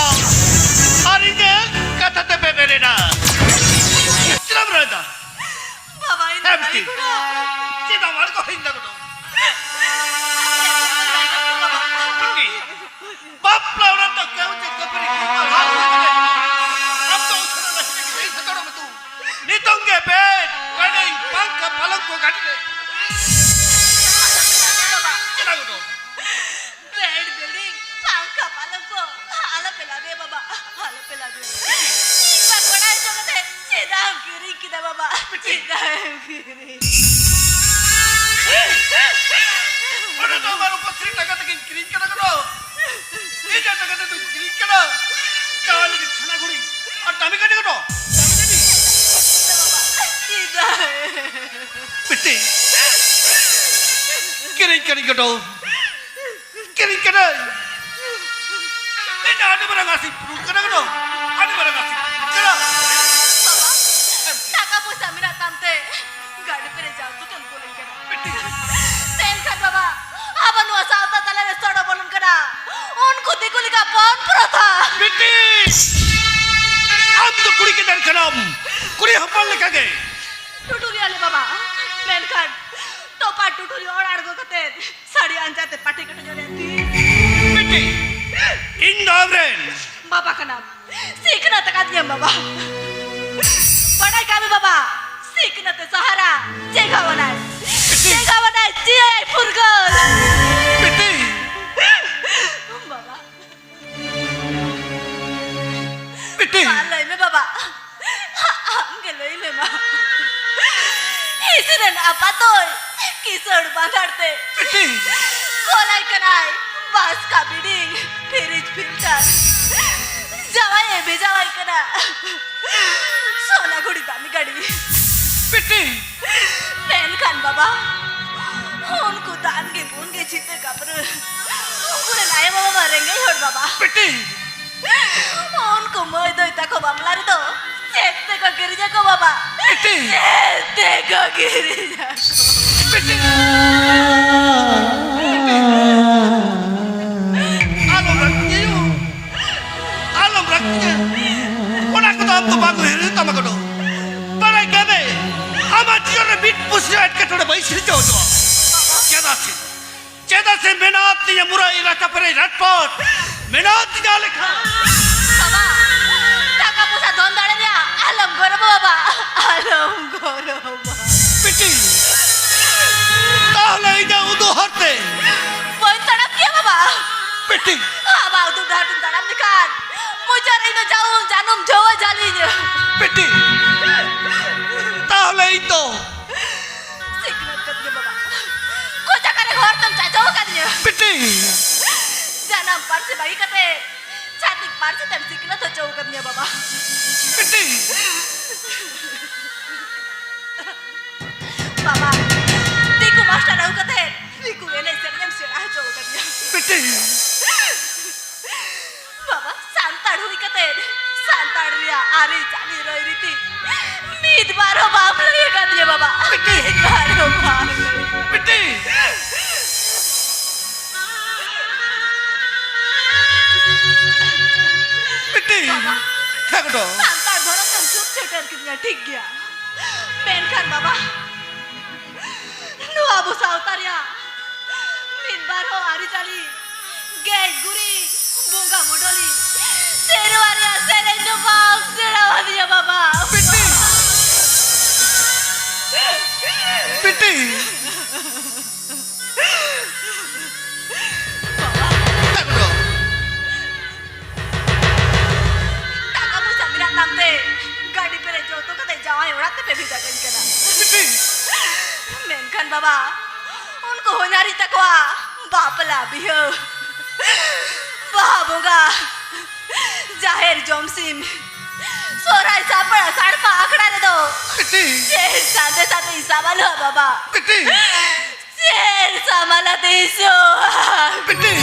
ᱟᱨ ᱤᱧᱟᱹᱜ ᱠᱟᱛᱷᱟ ᱛᱮᱯᱮ ᱵᱮᱨᱮᱫᱟ᱾ ᱪᱮᱫᱟᱜ ᱮᱢ ᱨᱟᱜ ᱮᱫᱟ? ᱵᱟᱵᱟ, ᱤᱧ ᱫᱚ ᱦᱮᱸ, ᱵᱤᱴᱤ᱾ ᱵᱟᱹᱧ ᱨᱟᱜᱟ᱾ ᱪᱮᱫᱟᱜ ᱮᱢ ᱟᱬᱜᱚ ᱦᱮᱡ ᱮᱱᱟ ᱠᱚᱫᱚ? ᱵᱤᱴᱤ, ᱵᱟᱯᱞᱟ ᱚᱲᱟᱜ ᱫᱚ ᱠᱮᱣ ᱪᱮᱫ ᱠᱟᱹᱯᱤ ᱨᱮ ᱠᱤ ᱵᱟᱝ ᱦᱟᱞ ᱦᱩᱭ ᱠᱟᱱᱟ᱾ ᱟᱢ ᱫᱚ ᱩᱥᱟᱹᱨᱟ ᱱᱟᱥᱮ ᱱᱟᱥᱮ ᱥᱮᱴᱮᱨᱚᱜ ᱢᱮ ᱛᱚ᱾ ᱱᱤᱛᱚᱝ ᱜᱮ ᱵᱮᱰ, ᱠᱟᱹᱰᱤ, ᱯᱟᱝᱠᱷᱟ, ᱯᱟᱞᱚᱝᱠᱚ ᱜᱟᱹᱰᱤ ᱨᱮ᱾ ᱪᱮᱫᱟᱜ ᱜᱚᱫᱚ? ᱵᱮᱰ, ᱠᱟᱹᱰᱤ, ᱯᱟᱝᱠᱷᱟ, ᱯᱟᱞᱚᱝᱠᱚ ᱟᱞᱚᱯᱮ ᱞᱟᱫᱮᱭᱟ ᱵᱟᱵᱟ, ᱟᱞᱚᱯᱮ ᱞᱟᱫᱮᱭᱟ᱾ ᱤᱧ ᱵᱟ ᱠᱚᱲᱟ ᱦᱚᱪᱚ ᱠᱟᱛᱮ ᱪᱮᱫᱟᱜ ᱮᱢ ᱠᱤᱨᱤᱧ ᱠᱮᱫᱟ ᱵᱟᱵᱟ? ᱵᱤᱴᱤ᱾ ᱪᱮᱫᱟᱜ ᱮᱢ ᱠᱤᱨᱤᱧ? ᱚᱱᱟ ᱫᱚ ᱟᱢᱟᱜ ᱨᱩᱯᱟᱹᱥᱨᱤ ᱴᱟᱠᱟ ᱛᱮᱜᱮᱧ ᱠᱤᱨᱤᱧ ᱠᱟᱫᱟ ᱠᱚᱫᱚ᱾ ᱤᱧᱟᱜ ᱴᱟᱠᱟ ᱛᱮᱫᱚᱧ ᱠᱤᱨᱤᱧ ᱠᱟᱫᱟ᱾ ᱡᱟᱶᱟᱭ ᱞᱟᱹᱜᱤᱫ ᱥᱚᱱᱟ ᱜᱷᱩᱲᱤ ᱟᱨ ᱫᱟᱢᱤ ᱜᱟᱹᱰᱤ ᱠᱚᱫᱚ᱾ ᱫᱟᱢᱤ ᱜᱟᱹᱰᱤ᱾ ᱪᱮᱫᱟᱜ? ᱵᱤᱴᱤ, ᱠᱤᱨᱤᱧ ᱠᱟᱹᱨᱤᱧ ᱠᱚᱫᱚ᱾ ᱠᱤᱨᱤᱧ ᱠᱟᱹᱨᱤᱧ᱾ ᱤᱧ ᱫᱚ ᱟᱹᱰᱤ ᱢᱟᱨᱟᱝ ᱟᱥᱤᱧ ᱯᱩᱨᱩᱱ ᱠᱟᱱᱟ ᱠᱚᱫᱚ᱾ ᱟᱹᱰᱤ ᱢᱟᱨᱟᱝ ᱟᱥᱤᱧ ᱯᱩᱨᱩᱱ ᱠᱟᱱᱟ᱾ ᱵᱟᱵᱟ, ᱴᱟᱠᱟ ᱯᱚᱭᱥᱟ ᱢᱮᱱᱟᱜ ᱛᱟᱢ ᱛᱮ ᱜᱟᱹᱰᱤ ᱯᱮᱨᱮᱡ ᱡᱟᱣ ᱫᱚ ᱛᱚᱞ ᱠᱚᱞᱮᱧ ᱠᱟᱱᱟ᱾ ᱵᱤᱴᱤ᱾ ᱢᱮᱱᱠᱷᱟᱱ ᱵᱟᱵᱟ, ᱟᱵᱚ ᱱᱚᱣᱟ ᱥᱟᱶᱛᱟ ᱛᱟᱞᱟ ᱨᱮ ᱥᱚᱲᱚ ᱵᱚᱞᱚᱱ ᱠᱟᱱᱟ᱾ ᱩᱱᱠᱩ ᱫᱤᱠᱩ ᱞᱮᱠᱟ ᱯᱚᱱ ᱯᱨᱚᱛᱷᱟ᱾ ᱵᱤᱴᱤ! ᱟᱢ ᱫᱚ ᱠᱩᱲᱤ ᱜᱤᱫᱟᱹᱨ ᱠᱟᱱᱟᱢ, ᱠᱩᱲᱤ ᱦᱚᱯᱚᱱ ᱞᱮᱠᱟ ᱜᱮ᱾ ᱴᱩᱴᱩᱨᱤ ᱟᱞᱮ ᱵᱟᱵᱟ, ᱢᱮᱱᱠᱷᱟᱱ ᱛᱚᱯᱟ ᱴᱩᱴᱩᱨᱤ ᱚᱲᱟᱜ ᱟᱬᱜᱚ ᱠᱟᱛᱮ ᱥᱟᱹᱲᱤ ᱟᱧᱪᱟᱨ ᱛᱮ ᱯᱟᱹᱴᱤ ᱠᱟᱴᱟ ᱡᱚᱨᱮ ᱛᱤ᱾ ᱵᱤᱴᱤ, ᱤᱧ ᱫᱚ ᱟᱢᱨᱮᱱ ᱵᱟᱵᱟ ᱠᱟᱱᱟᱢ᱾ ᱥᱤᱠᱷᱱᱟᱹᱛ ᱟᱠᱟᱫᱤᱧᱟᱢ ᱵᱟᱵᱟ᱾ ᱵᱟᱰᱟᱭ ᱠᱟᱜ ᱢᱮ ᱵᱟᱵᱟ, ᱥᱤᱠᱷᱱᱟᱹᱛ ᱮ ᱥᱟᱦᱟᱨᱟ ᱪᱮᱸᱜᱷᱟᱣᱟᱱᱟᱭ᱾ ᱪᱮᱸᱜᱷᱟᱣᱟᱱᱟᱭ ᱡᱤᱭᱟᱹᱭ ᱯᱷᱩᱨᱜᱟᱹᱞ᱾ ᱵᱤᱴᱤ᱾ ᱵᱟᱵᱟ᱾ ᱢᱟ ᱞᱟᱹᱭ ᱢᱮ ᱵᱟᱵᱟ, ᱟᱢ ᱜᱮ ᱞᱟᱹᱭ ᱢᱮ ᱢᱟ᱾ ᱦᱤᱸᱥᱤ ᱨᱮᱱ ᱟᱯᱟᱛ ᱫᱚᱭ ᱠᱤᱥᱟᱹᱬ ᱵᱟᱸᱫᱷᱟᱲ ᱛᱮ ᱵᱤᱴᱤ᱾ ᱠᱚᱞᱟᱭ ᱠᱟᱱᱟᱭ ᱵᱟᱥ ᱠᱟ ᱵᱤᱰᱤᱝ, ᱯᱷᱤᱨᱤᱡᱽ ᱯᱷᱤᱞᱴᱟᱨ᱾ ᱡᱟᱶᱟᱭ ᱮ ᱵᱷᱮᱡᱟᱣᱟᱭ ᱠᱟᱱᱟ ᱥᱚᱱᱟ ᱜᱷᱩᱲᱤ ᱫᱟᱢᱤ ᱜᱟᱹᱰᱤ᱾ ᱵᱤᱴᱤ᱾ ᱢᱮᱱᱠᱷᱟᱱ ᱵᱟᱵᱟ, ᱩᱱᱠᱩ ᱫᱟᱱ ᱜᱮ ᱯᱩᱱ ᱜᱮ ᱪᱷᱤᱛᱟᱹ ᱠᱟᱯᱨᱟᱹ᱾ ᱩᱱᱠᱩ ᱨᱮᱱ ᱟᱭᱳ ᱵᱟᱵᱟ ᱢᱟ ᱨᱮᱸᱜᱮᱡ ᱦᱚᱲ ᱵᱟᱵᱟ᱾ ᱵᱤᱴᱤ᱾ ᱩᱱᱠᱩ ᱢᱟᱹᱭ ᱫᱟᱹᱭ ᱛᱟᱠᱚ ᱵᱟᱯᱞᱟ ᱨᱮᱫᱚ ᱪᱮᱫ ᱛᱮᱠᱚ ᱠᱤᱨᱤᱧᱟ ᱠᱚ ᱵᱟᱵᱟ? ᱵᱤᱴᱤ᱾ ᱪᱮᱫ ᱛᱮᱠᱚ ᱠᱤᱨᱤᱧᱟ? ᱵᱤᱴᱤ᱾ ᱟᱞᱚᱢ ᱨᱟᱹᱜᱤᱭᱟ ᱭᱳ᱾ ᱟᱞᱚᱢ ᱨᱟᱹᱜᱤᱭᱟ᱾ ᱚᱱᱟ ᱠᱚᱫᱚ ᱟᱢ ᱫᱚ ᱵᱟᱝ ᱩᱭᱦᱟᱹᱨ ᱦᱩᱭᱩᱜ ᱛᱟᱢᱟ ᱜᱚᱰᱚ᱾ ᱵᱟᱲᱟᱭ ᱠᱟᱜ ᱢᱮ, ᱟᱢᱟᱜ ᱡᱤᱭᱚᱱ ᱨᱮ ᱢᱤᱫ ᱯᱩᱥᱨᱤ ᱮᱴᱠᱮᱴᱚᱬᱮ ᱵᱟᱹᱧ ᱥᱤᱨᱡᱟᱹᱣ ᱦᱚᱪᱚᱣᱟᱜᱼᱟ᱾ ᱪᱮᱫᱟᱜ ᱥᱮ ᱪᱮᱫᱟᱜ ᱥᱮ ᱢᱮᱱᱟᱜ ᱛᱤᱧᱟ ᱢᱩᱨᱟᱹᱭ ᱨᱟᱪᱟ ᱯᱮᱨᱮᱡ ᱨᱟᱴᱯᱚᱴ᱾ ᱢᱮᱱᱟᱜ ᱛᱤᱧᱟ ᱞᱮᱠᱷᱟ᱾ ᱵᱟᱵᱟ, ᱴᱟᱠᱟ ᱯᱚᱭᱥᱟ ᱫᱷᱚᱱ ᱫᱟᱲᱮ ᱨᱮᱭᱟᱜ ᱟᱞᱚᱢ ᱜᱚᱨᱚᱵᱟ ᱵᱟᱵᱟ, ᱟᱞᱚᱢ ᱜᱚᱨᱚᱵᱟ᱾ ᱵᱤᱴᱤ, ᱛᱟᱦᱞᱮ ᱤᱧᱟᱹᱜ ᱩᱫᱩᱜ ᱦᱚᱨ ᱛᱮ᱾ ᱵᱟᱹᱧ ᱛᱟᱲᱟᱢ ᱠᱮᱭᱟ ᱵᱟᱵᱟ᱾ ᱵᱤᱴᱤ᱾ ᱟᱢᱟᱜ ᱩᱫᱩᱜ ᱰᱟᱦᱟᱨ ᱛᱮᱧ ᱛᱟᱲᱟᱢ ᱞᱮᱠᱷᱟᱱ ᱢᱩᱪᱟᱹᱫ ᱨᱮ ᱤᱧ ᱫᱚ ᱡᱟᱹᱱᱩᱢ ᱡᱟᱹᱱᱩᱢ ᱡᱷᱟᱹᱣᱟᱹ ᱡᱷᱟᱹᱞᱤᱧᱟ᱾ ᱵᱤᱴᱤ, ᱛᱟᱦᱞᱮ ᱤᱧ ᱫᱚ ᱥᱤᱠᱷᱱᱟᱹᱛ ᱠᱟᱫᱤᱧᱟ ᱵᱟᱵᱟ᱾ ᱠᱚᱪᱟ ᱠᱟᱨᱮ ᱦᱚᱨ ᱛᱮᱢ ᱪᱟᱪᱚ ᱟᱠᱟᱫᱤᱧᱟ᱾ ᱵᱤᱴᱤ᱾ ᱡᱟᱱᱟᱢ ᱯᱟᱹᱨᱥᱤ ᱵᱟᱹᱜᱤ ᱠᱟᱛᱮ ᱪᱷᱟᱹᱛᱤᱠ ᱯᱟᱹᱨᱥᱤ ᱛᱮᱢ ᱥᱤᱠᱷᱱᱟᱹᱛ ᱦᱚᱪᱚ ᱟᱠᱟᱫᱤᱧᱟ ᱵᱟᱵᱟ᱾ ᱵᱤᱴᱤ᱾ ᱵᱟᱵᱟ, ᱫᱤᱠᱩ ᱢᱟᱥᱴᱟᱨ ᱟᱹᱜᱩ ᱠᱟᱛᱮ ᱫᱤᱠᱩ ᱮᱱᱮᱡ ᱥᱮᱨᱮᱧ ᱮᱢ ᱥᱮᱬᱟ ᱦᱚᱪᱚ ᱟᱠᱟᱫᱤᱧᱟ᱾ ᱵᱤᱴᱤ᱾ ᱵᱟᱵᱟ, ᱥᱟᱱᱛᱟᱲ ᱦᱩᱭ ᱠᱟᱛᱮ ᱥᱟᱱᱛᱟᱲ ᱨᱮᱭᱟᱜ ᱟᱹᱨᱤᱪᱟᱹᱞᱤ ᱨᱟᱹᱭᱨᱤᱛᱤ ᱢᱤᱫ ᱵᱟᱨ ᱦᱚᱸ ᱵᱟᱢ ᱞᱟᱹᱭ ᱟᱠᱟᱫᱤᱧᱟ ᱵᱟᱵᱟ᱾ ᱢᱤᱫ ᱵᱟᱨ ᱦᱚᱸ ᱵᱟᱢ ᱞᱟᱹᱭ᱾ ᱵᱤᱴᱤ! ᱵᱤᱴᱤ! ᱵᱟᱵᱟ, ᱦᱮᱸ ᱜᱚᱰᱚ᱾ ᱥᱟᱱᱛᱟᱲ ᱫᱷᱚᱨᱚᱢ ᱛᱮᱢ ᱪᱷᱩᱛ ᱪᱷᱟᱹᱴᱭᱟᱹᱨ ᱠᱤᱫᱤᱧᱟ, ᱴᱷᱤᱠ ᱜᱮᱭᱟ, ᱢᱮᱱᱠᱷᱟᱱ ᱵᱟᱵᱟ, ᱱᱚᱣᱟ ᱟᱵᱚ ᱥᱟᱶᱛᱟ ᱨᱮᱭᱟᱜ ᱢᱤᱫ ᱵᱟᱨ ᱦᱚᱸ ᱟᱹᱨᱤᱪᱟᱹᱞᱤ, ᱜᱮᱡ ᱜᱩᱨᱤᱡ, ᱵᱚᱸᱜᱟ ᱢᱚᱰᱚᱞᱤ, ᱥᱮᱨᱣᱟ ᱨᱮᱭᱟᱜ ᱥᱮᱨᱮᱧ ᱫᱚ ᱵᱟᱢ ᱥᱮᱬᱟ ᱟᱹᱫᱤᱧᱟ ᱵᱟᱵᱟ᱾ ᱵᱤᱴᱤ! ᱵᱤᱴᱤ! ᱵᱟᱵᱟ! ᱮᱠᱫᱚᱢ᱾ ᱴᱟᱠᱟ ᱵᱟᱯᱞᱟ ᱵᱤᱦᱟᱹ, ᱵᱟᱦᱟ ᱵᱚᱸᱜᱟ, ᱡᱟᱦᱮᱨ ᱡᱚᱢᱥᱤᱢ, ᱥᱚᱦᱨᱟᱭ ᱥᱟᱯᱲᱟ ᱥᱟᱲᱯᱟ ᱟᱠᱷᱲᱟ ᱨᱮᱫᱚ ᱵᱤᱴᱤ᱾ ᱪᱮᱫ ᱥᱟᱸᱫᱮᱥ ᱟᱛᱮ ᱤᱧ ᱥᱟᱢᱟᱞᱚᱜᱼᱟ ᱵᱟᱵᱟ? ᱵᱤᱴᱤ᱾ ᱪᱮᱫ ᱥᱟᱢᱟᱞ ᱟᱛᱮ ᱤᱧ ᱥᱚᱜᱼᱟ? ᱵᱤᱴᱤ᱾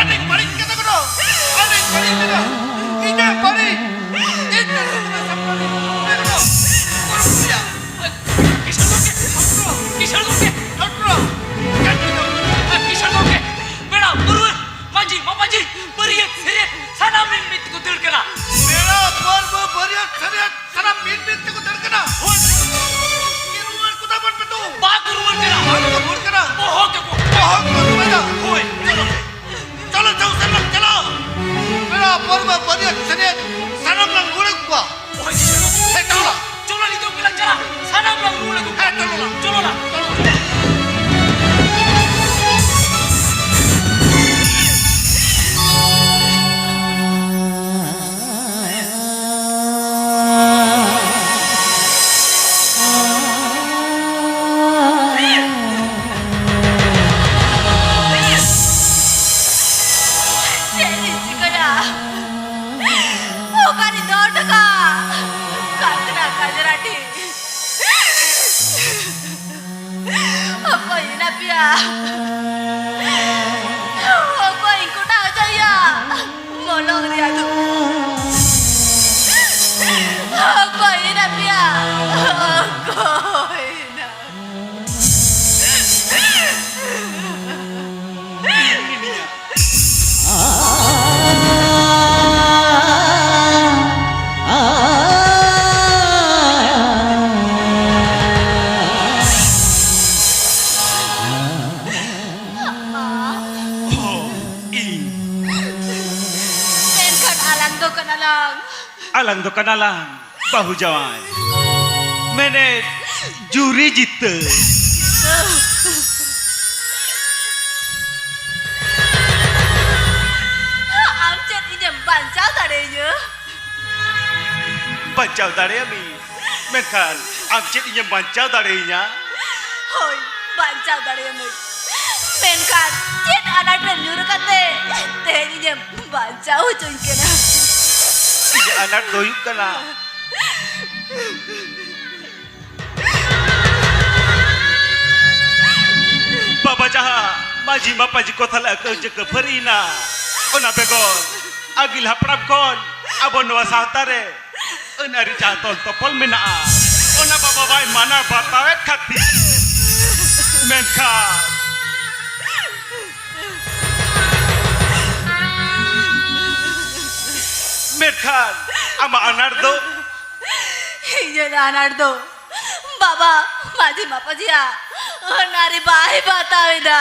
ᱟᱹᱰᱤ ᱵᱟᱹᱲᱤᱡ ᱠᱟᱛᱷᱟ ᱠᱚᱫᱚ, ᱟᱹᱰᱤ ᱵᱟᱹᱲᱤᱡ ᱠᱟᱛᱷᱟ᱾ ᱤᱧᱟᱹᱜ ᱵᱟᱹᱲᱤᱡ, ᱤᱧ ᱫᱚ ᱛᱚᱵᱮ ᱥᱟᱢᱟᱞ ᱟᱛᱮ ᱤᱧ ᱥᱚᱜᱼᱟ᱾ ᱠᱤᱥᱟᱹᱬ ᱜᱚᱢᱠᱮ, ᱰᱚᱠᱴᱚᱨ, ᱠᱤᱥᱟᱹᱬ ᱜᱚᱢᱠᱮ, ᱰᱚᱠᱴᱚᱨ, ᱠᱤᱥᱟᱹᱬ ᱜᱚᱢᱠᱮ, ᱯᱮᱲᱟ ᱯᱟᱹᱨᱣᱟᱹ, ᱢᱟᱹᱡᱷᱤ ᱢᱟᱯᱟᱡᱷᱤ, ᱵᱟᱹᱨᱭᱟᱹᱛ ᱥᱟᱹᱨᱭᱟᱹᱛ, ᱥᱟᱱᱟᱢ ᱢᱤᱫ ᱢᱤᱫ ᱛᱮᱠᱚ ᱫᱟᱹᱲ ᱠᱟᱱᱟ᱾ ᱯᱮᱲᱟ ᱯᱟᱹᱨᱣᱟᱹ, ᱵᱟᱹᱨᱭᱟᱹᱛ ᱥᱟᱹᱨᱭᱟᱹᱛ, ᱥᱟᱱᱟᱢ ᱢᱤᱫ ᱢᱤᱫ ᱛᱮᱠᱚ ᱫᱟᱹᱲ ᱠᱟᱱᱟ᱾ ᱦᱳᱭ᱾ ᱨᱩᱣᱟᱹᱲ ᱠᱚ ᱛᱟᱵᱚᱱ ᱯᱮ ᱛᱚ᱾ ᱵᱟᱠᱚ ᱨᱩᱣᱟᱹᱲ ᱠᱟᱱᱟ᱾ ᱵᱟᱠᱚ ᱨᱩᱣᱟᱹᱲ ᱠᱟᱱᱟ᱾ ᱚᱦᱚ ᱜᱮᱠᱚ᱾ ᱚᱦᱚ ᱜᱮᱠᱚ ᱨᱩᱣᱟᱹᱲᱟ᱾ ᱦᱳᱭ᱾ ᱪᱚᱞᱚ᱾ ᱪᱚᱞᱚ, ᱪᱚᱞᱚ, ᱥᱮᱱ ᱞᱟᱝ ᱪᱟᱞᱟᱜ᱾ ᱯᱮᱲᱟ ᱯᱟᱹᱨᱣᱟᱹ, ᱵᱟᱹᱨᱭᱟᱹᱛ ᱥᱟᱹᱨᱭᱟᱹᱛ, ᱥᱟᱱᱟᱢ ᱞᱟᱝ ᱨᱩᱣᱟᱹᱲ ᱟᱹᱜᱩ ᱠᱚᱣᱟ᱾ ᱦᱳᱭ, ᱦᱮᱸ, ᱪᱚᱞᱚ ᱞᱟᱝ᱾ ᱪᱚᱞᱚ, ᱱᱤᱛᱚᱜ ᱜᱮᱞᱟᱝ ᱪᱟᱞᱟᱜ᱾ ᱥᱟᱱᱟᱢ ᱞᱟᱝ ᱨᱩᱣᱟᱹᱲ ᱟᱹᱜᱩ ᱠᱚᱣᱟ᱾ ᱦᱮᱸ, ᱪᱚᱞᱚ ᱞᱟᱝ᱾ ᱪᱚᱞᱚ ᱞᱟᱝ᱾ ᱪᱚᱞᱚ᱾ ᱪᱮᱫ ᱤᱧ ᱪᱤᱠᱟᱹᱭᱟ? ᱚᱠᱟᱨᱤᱧ ᱫᱚᱦᱚ ᱦᱚᱴᱚ ᱠᱟᱜᱼᱟ? ᱠᱟᱞᱯᱚᱱᱟ ᱠᱟᱡᱽᱨᱟᱴᱤ᱾ ᱚᱠᱚᱭ ᱮᱱᱟ ᱯᱮᱭᱟ? ᱚᱠᱚᱭ ᱤᱧ ᱠᱚᱴᱟ ᱦᱚᱪᱚᱭᱟ? ᱢᱚᱞᱚᱝ ᱨᱮᱭᱟᱜ ᱫᱩᱠ᱾ ᱚᱠᱚᱭ ᱮᱱᱟ ᱯᱮᱭᱟ? ᱚᱠᱚᱭ ᱮᱱᱟ? ᱤᱧ᱾ ᱢᱮᱱᱠᱷᱟᱱ ᱟᱞᱟᱝ ᱫᱚ ᱠᱟᱱᱟᱞᱟᱝ᱾ ᱟᱞᱟᱝ ᱫᱚ ᱠᱟᱱᱟᱞᱟᱝ ᱵᱟᱹᱦᱩ ᱡᱟᱶᱟᱭ᱾ ᱢᱮᱱᱮᱫ ᱡᱩᱨᱤ ᱡᱤᱛᱟᱹ᱾ ᱟᱢ ᱪᱮᱫ ᱤᱧᱮᱢ ᱵᱟᱧᱪᱟᱣ ᱫᱟᱲᱮᱭᱟᱹᱧᱟᱹ? ᱵᱟᱧᱪᱟᱣ ᱫᱟᱲᱮᱭᱟᱢᱤᱧ, ᱢᱮᱱᱠᱷᱟᱱ ᱟᱢ ᱪᱮᱫ ᱤᱧᱮᱢ ᱵᱟᱧᱪᱟᱣ ᱫᱟᱲᱮᱭᱟᱹᱧᱟ? ᱦᱳᱭ, ᱵᱟᱧᱪᱟᱣ ᱫᱟᱲᱮᱭᱟᱢᱟᱹᱧ᱾ ᱢᱮᱱᱠᱷᱟᱱ ᱪᱮᱫ ᱟᱱᱟᱴ ᱨᱮᱢ ᱧᱩᱨ ᱟᱠᱟᱱ ᱛᱮ ᱛᱮᱦᱮᱧ ᱤᱧᱮᱢ ᱵᱟᱧᱪᱟᱣ ᱦᱚᱪᱚᱧ ᱠᱟᱱᱟ? ᱤᱧᱟᱹᱜ ᱟᱱᱟᱴ ᱫᱚ ᱦᱩᱭᱩᱜ ᱠᱟᱱᱟ, ᱵᱟᱵᱟ ᱡᱟᱦᱟᱸ ᱢᱟᱹᱡᱷᱤ ᱢᱟᱯᱟᱡᱷᱤ ᱠᱚ ᱛᱟᱞᱟ ᱠᱟᱹᱣᱡᱟᱹ ᱠᱷᱟᱹᱯᱟᱹᱨᱤᱭᱮᱱᱟ, ᱚᱱᱟ ᱵᱮᱜᱚᱨ ᱟᱹᱜᱤᱞ ᱦᱟᱯᱲᱟᱢ ᱠᱷᱚᱱ ᱟᱵᱚ ᱱᱚᱣᱟ ᱥᱟᱶᱛᱟ ᱨᱮ ᱟᱹᱱ ᱟᱹᱨᱤ ᱡᱟᱦᱟᱸ ᱛᱚᱞ ᱛᱚᱯᱚᱞ ᱢᱮᱱᱟᱜᱼᱟ, ᱚᱱᱟ ᱵᱟᱵᱟ ᱵᱟᱭ ᱢᱟᱱᱟᱣ ᱵᱟᱛᱟᱣᱮᱫ ᱠᱷᱟᱹᱛᱤᱨ᱾ ᱢᱮᱱᱠᱷᱟᱱ, ᱢᱮᱱᱠᱷᱟᱱ ᱟᱢᱟᱜ ᱟᱱᱟᱴ ᱫᱚ? ᱤᱧᱟᱹᱜ ᱟᱱᱟᱴ ᱫᱚ ᱵᱟᱵᱟ ᱢᱟᱹᱡᱷᱤ ᱢᱟᱯᱟᱡᱷᱤᱭᱟᱜ ᱟᱹᱱ ᱟᱹᱨᱤ ᱵᱟᱭ ᱵᱟᱛᱟᱣ ᱮᱫᱟ᱾